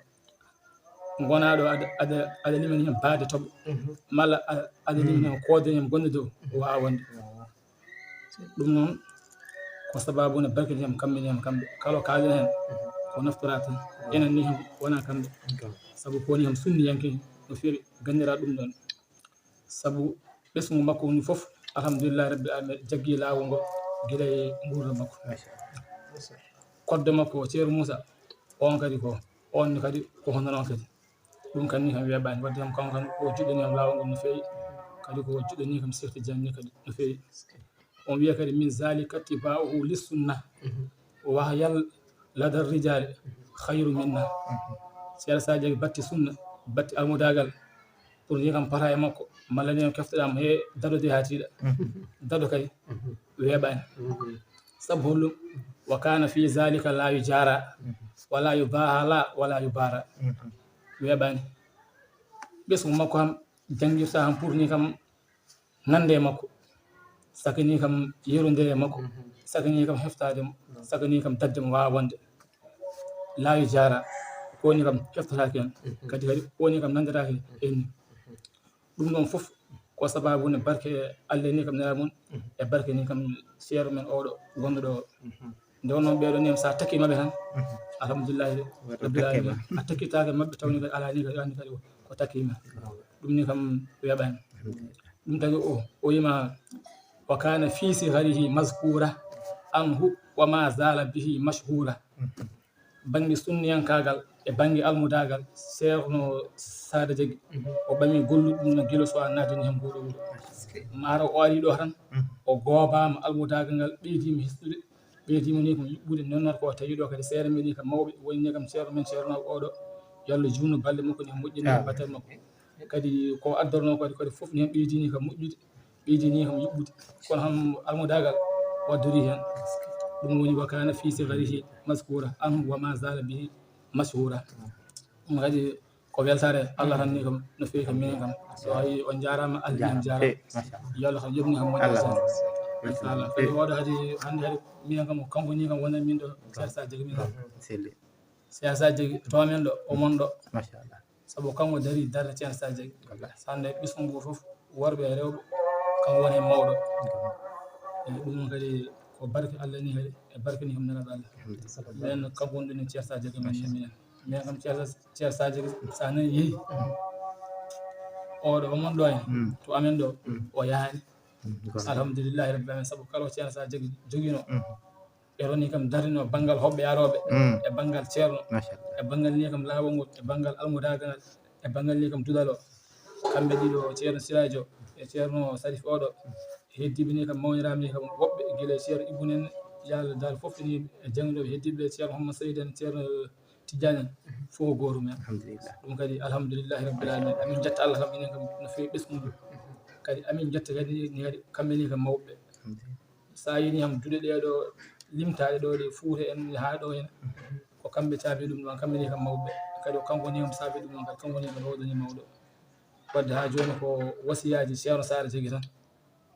ngonaaɗo aɗa, aɗa, aɗa liman heen baade toɓo. Mhm. Malla a-, aɗa liman heen koode heen gonɗe dow waawaa wonde. Waawaa. Ɗum noon, Ko sababu ne barkini kam kamɓe ni kam kamɓe kala kaalina hen ko naftora tan. Enen ni kam wona kamɓe. Sabu ko ni kam sunniyanke no feewi gandira ɗum ɗon. Sabu ɓesngu makko ni fof, alhamdulillahi rabbil alamin, jaggi laawol ngol gila e nguurndam makko. Koddo makko o Ceerno Muusa, on kadi ko, on ni kadi ko hono non kadi. Ɗum kan ni kam weeɓaani, wadde kam kanko kan ko juɗɗani kam laawol ngol no feewi, kadi ko juɗɗani kam Seex Tijaan ni kadi no feewi. On wiya kadi min zalika tiba'uhu lis sunna wa yal ladar rijali khayru minna. Seeɗa sa jagi batti sunna, batti almudaagal, pour ni kam pata e makko, malla ni kam keftoɗam he daɗo de ha tiiɗa. Daɗo kay weeɓaani. Sabu holɗum? Wa kana fi zalika la yujara, wala yubahala, wala yubara. Weeɓaani. Ɓesngu makko kam jangirta kam pour ni kam nande e makko, sakini kam yerondire e makko, sakini kam heftade mo, sakini kam dadde mo wawa wonde. Laawi jara, ko woni kam heftataake hen, kadi kadi ko woni kam nandetaake hen ni. Ɗum ɗon fof ko sababu ne barke Allah ni kam nera mum, e barke ni kam seero men oɗo gonɗo ɗo. Nde wonno ɓeɗo ni sa takki maɓɓe tan, alhamdulillahi rabbil alamin. A takkitake maɓɓe tawni kadi ala ni kadi andi kadi ko takkima. Ɗum ni kam weeɓani. Ɗum tagi o o yima wa kana fi sigharihi mazkura anhu wa ma zala bihi mashhura. Bangge sunniyankagal e bangge almudagal seerno sada jagi o ɓami golluɗum no gilo so a nadini hen goɗo wuro. Mara o ari ɗo tan o gobama almudagal ngal ɓeydima histude. Ɓeydimo ni kam yuɓɓude nonnata ko tawi ɗo kadi seere men ni kam mawɓe woni ni kam ceerno men ceernaaɗo oɗo. Yo Allah juutnu balɗe makko ni moƴƴini batte makko. Kadi ko addorno kadi kadi fof ni hen ɓeydini kam moƴƴude, ɓeydini kam yuɓɓude. Kono ham almudagal waddori hen. Ɗum woni wa kana fi sigharihi mazkura anhu wa ma zala bihi mashhura. Ɗum kadi ko weltare Allah tan ni kam no feewi kam minen kam. So ayi on jarama, Allah ni on jarama. Yo Allah kam yoɓni kam moƴƴa tan. Inchallah kadi oɗo kadi hande kadi minen kam kanko ni kam wonani min ɗo sersa jagi min kam. Sersa jagi to men ɗo o mon ɗo. Machallah. Sabu kanko dari darde sersa jagi. Sande ɓismu ngu fof worɓe e rewɓe kanko woni mawɗo. E ɗum kadi ko barke Allah ni kadi e barke ni kam nana Allah. Men kanko wonɗo ni sersa jagi men ni minen. Men kam Ceersa Ceersa jagi sa nani yehi oɗo omon ɗo en to amen ɗo o yaani. Alhamdulillahi rabbil alamin sabu kala ko Ceersa jagi jogino e roni kam darino banngal hoɓɓe arooɓe e banngal ceerno e banngal ni kam laawol ngol e banngal almudagal e banngal ni kam dudal o. Kamɓe ɗiɗo ceerno Sirajo e ceerno Sarif oɗo heddiɓe ni kam mawniraɓe ni kam woɓɓe gila e ceerno Ibunen yalla dal fof ni e jangɗoɓe heddiɓe ceerno Homma Seydi en ceerno Tijjani en fof ko gooto men. Alhamdulillah. Ɗum kadi alhamdulillahi rabbil alamin amin jetta Allah kam enen kam no feewi ɓesngu ndu. Kadi amin jetta kadi ni kadi kamɓe ni kam mawɓe. Sa yini kam duɗe ɗe ɗo limtaɗe ɗo ɗe fuuta en haa ɗo hen ko kamɓe caabi ɗum ɗon kamɓe ni kam mawɓe. Kadi o kanko ni kam saabi ɗum ɗon kadi kanko ni kam rawdani mawɗo. Wadde haa jooni ko wasiyaji ceerno Saare jagi tan.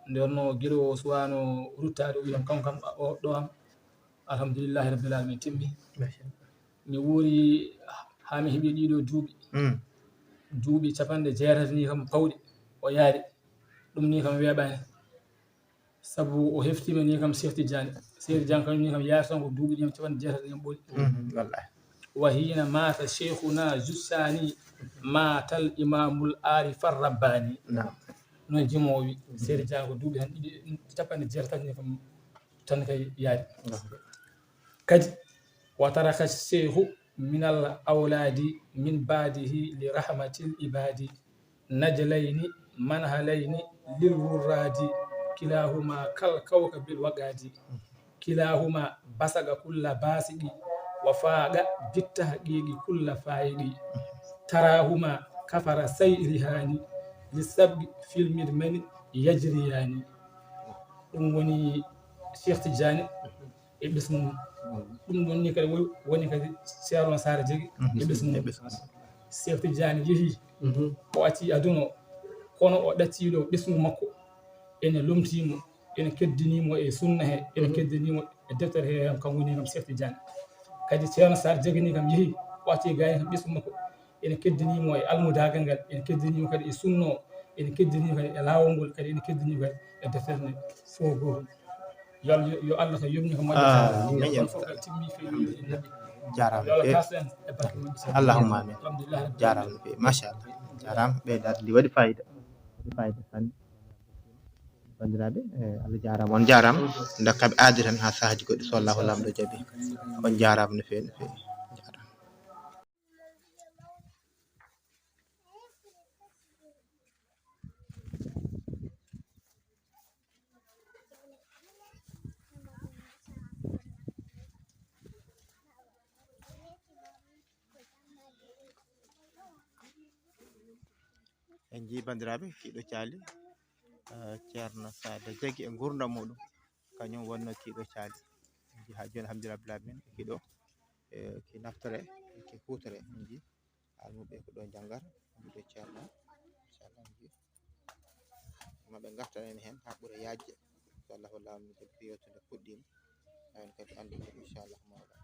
Nde wonno gila o suwano ruttaade o wiyan kanko kam o ɗo am alhamdulillahi rabbil alamin timmi. Mi wuuri haa mi heɓi ɗiɗo duuɓi. Duuɓi capanɗe jeetati ni kam pawɗi o yaari. Ɗum ni kam weeɓani sabu o heftima ni kam Cheikh Tidiane. Cheikh Tidiane kam ni kam yaari tan ko duuɓi ni kam capanɗe jeetati ni kam ɓoli. Wallahi. Wa hina mata cheikhuna jussani matal imamul arifar rabbani. Noon jimowi Cheikh Tidiane ko duuɓi tan ɗiɗi capanɗe jeetati ni kam tan kay yaari. Kadi wa taraka cheikhu minal awladi min badihi li rahmatil ibadi najlayni manhalayni lil wurradi kilahuma kal kawkabil waqadi kilahuma basaga kulla basiqi wa faqa bittahqiqi kulla fayiqi tarahuma kafara sayrihani li sabqi fil midmani yajriyani. Ɗum woni Cheikh Tidiane e ɓesngu mum. Ɗum ɗon ni kadi woni kadi ceerno Saare jegi e ɓesngu mum. Cheikh Tidiane yehi o acci aduna o kono o ɗacciɗo ɓesngu makko ene lomtimo ene keddinimo e sunna he ene keddinimo e deftere he hen kam woni kam Cheikh Tidiane. Kadi ceerno Saare jegani kam yehi o acci gayni kam ɓesngu makko ene keddinimo e almudagal ngal ene keddinimo kadi e sunna o ene keddinimo kadi e laawol ngol kadi ene keddinimo kadi e deftere nde fof gooto. Yo Allah, yo Allah tan yurmin ko moƴƴata. Ah, miñam. Kono fof ko timmi feewi. Jaaraama. Yo Allah feewi. Taas en e barke moƴƴi. Allahumma amin. Alhamdulillah. Jaaraama no feewi. Machallah. Jaaraama. Ɓeydaade ndi waɗi fayida. Waɗi fayida sanne. Banndiraaɓe, eh, Allah jaaraama. On jaaraama. Ndokkaɓe aadi tan haa sahaaji goɗɗi so Allahu Laamɗo jaɓi. On jaaraama no feewi, no feewi. Jaaraama. En njii banndiraaɓe, kiiɗo caali, eh, Ceerno Saada Jagi e nguurndam muuɗum, kañum wonnoo kiiɗo caali. En njii haa jooni, alhamdulillah, rabbil aalamiin, kiiɗo, eh, ki naftore, ki huutore, en njii. Almuɓɓe ko ɗo njanngar, ɗo ceerno, inchallah, en njii. Amma ɓe ngartan en heen haa ɓura yaajde. Inchallah, walla mi jogii yewtude puɗɗiima. Haa en kadi anndu kadi, inchallah, mawɗo.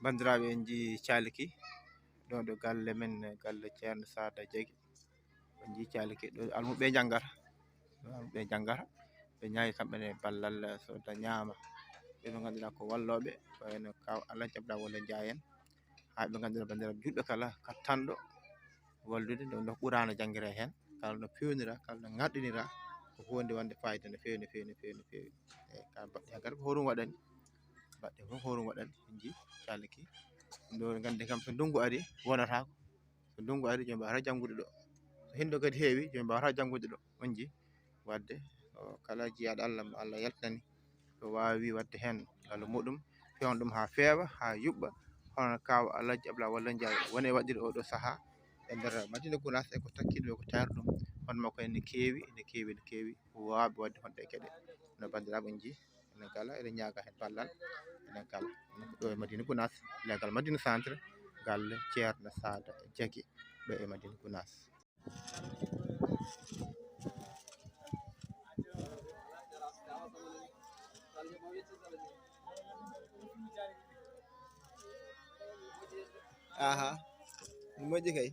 Banndiraaɓe, en njii caali ki ɗo, ɗo galle men, galle Ceerno Saada Jagi. En njii caali ki ɗo, almuɓɓe njanngata. Ɓe njanngata, ɓe ñaawi kamɓe ne ballal, so da ñaama. Ɓe ɓe ngannduɗaa ko wallooɓe, ko wayno Kaaw Alhaji Abdallah Walo Njaay en. Haa ɓe ngannduɗaa banndiraaɓe juulɓe kala, kattanɗo wallude, nde wonno Quraana janngiree heen, kala no peewnira, kala no ŋarɗinira, ko huunde wonde faayida no feewi, no feewi, no feewi, no feewi. Eyi, ka mbaɗɗe heen kadi ko hoɗum waɗani? Mbaɗɗe fof ko hoɗum waɗani? En njii caali ki. Ɗum ɗo, nganndi kam, so ndunngu ari, wonataako. So ndunngu ari, jooni mbaawata janngude ɗo. So hendu kadi heewi, jooni mbaawata janngude ɗo. On njii. Waɗde, o, kala jiyaaɗo Allah mo Allah yaltinani, ɗo waawi waɗde heen ngallu muɗum, feewna ɗum haa feewa, haa yuɓɓa, hono Kaaw Alhaji Abdallah Walo Njaay woni e waɗde oɗo sahaa e nder Madina Gunaas, e ko takkiɗo e ko taari ɗum. Hono makko ene keewi, ene keewi, ene keewi waawɓe waɗde honɗe e geɗe. No banndiraaɓe on njii, enen kala eɗen ñaaga heen ballal, enen kala. Ɗo e Madina Gunaas, legal Madina Centre, galle Ceerno Saada Jagi, ɗo e Madina Gunaas. Aha. Moƴƴi kay.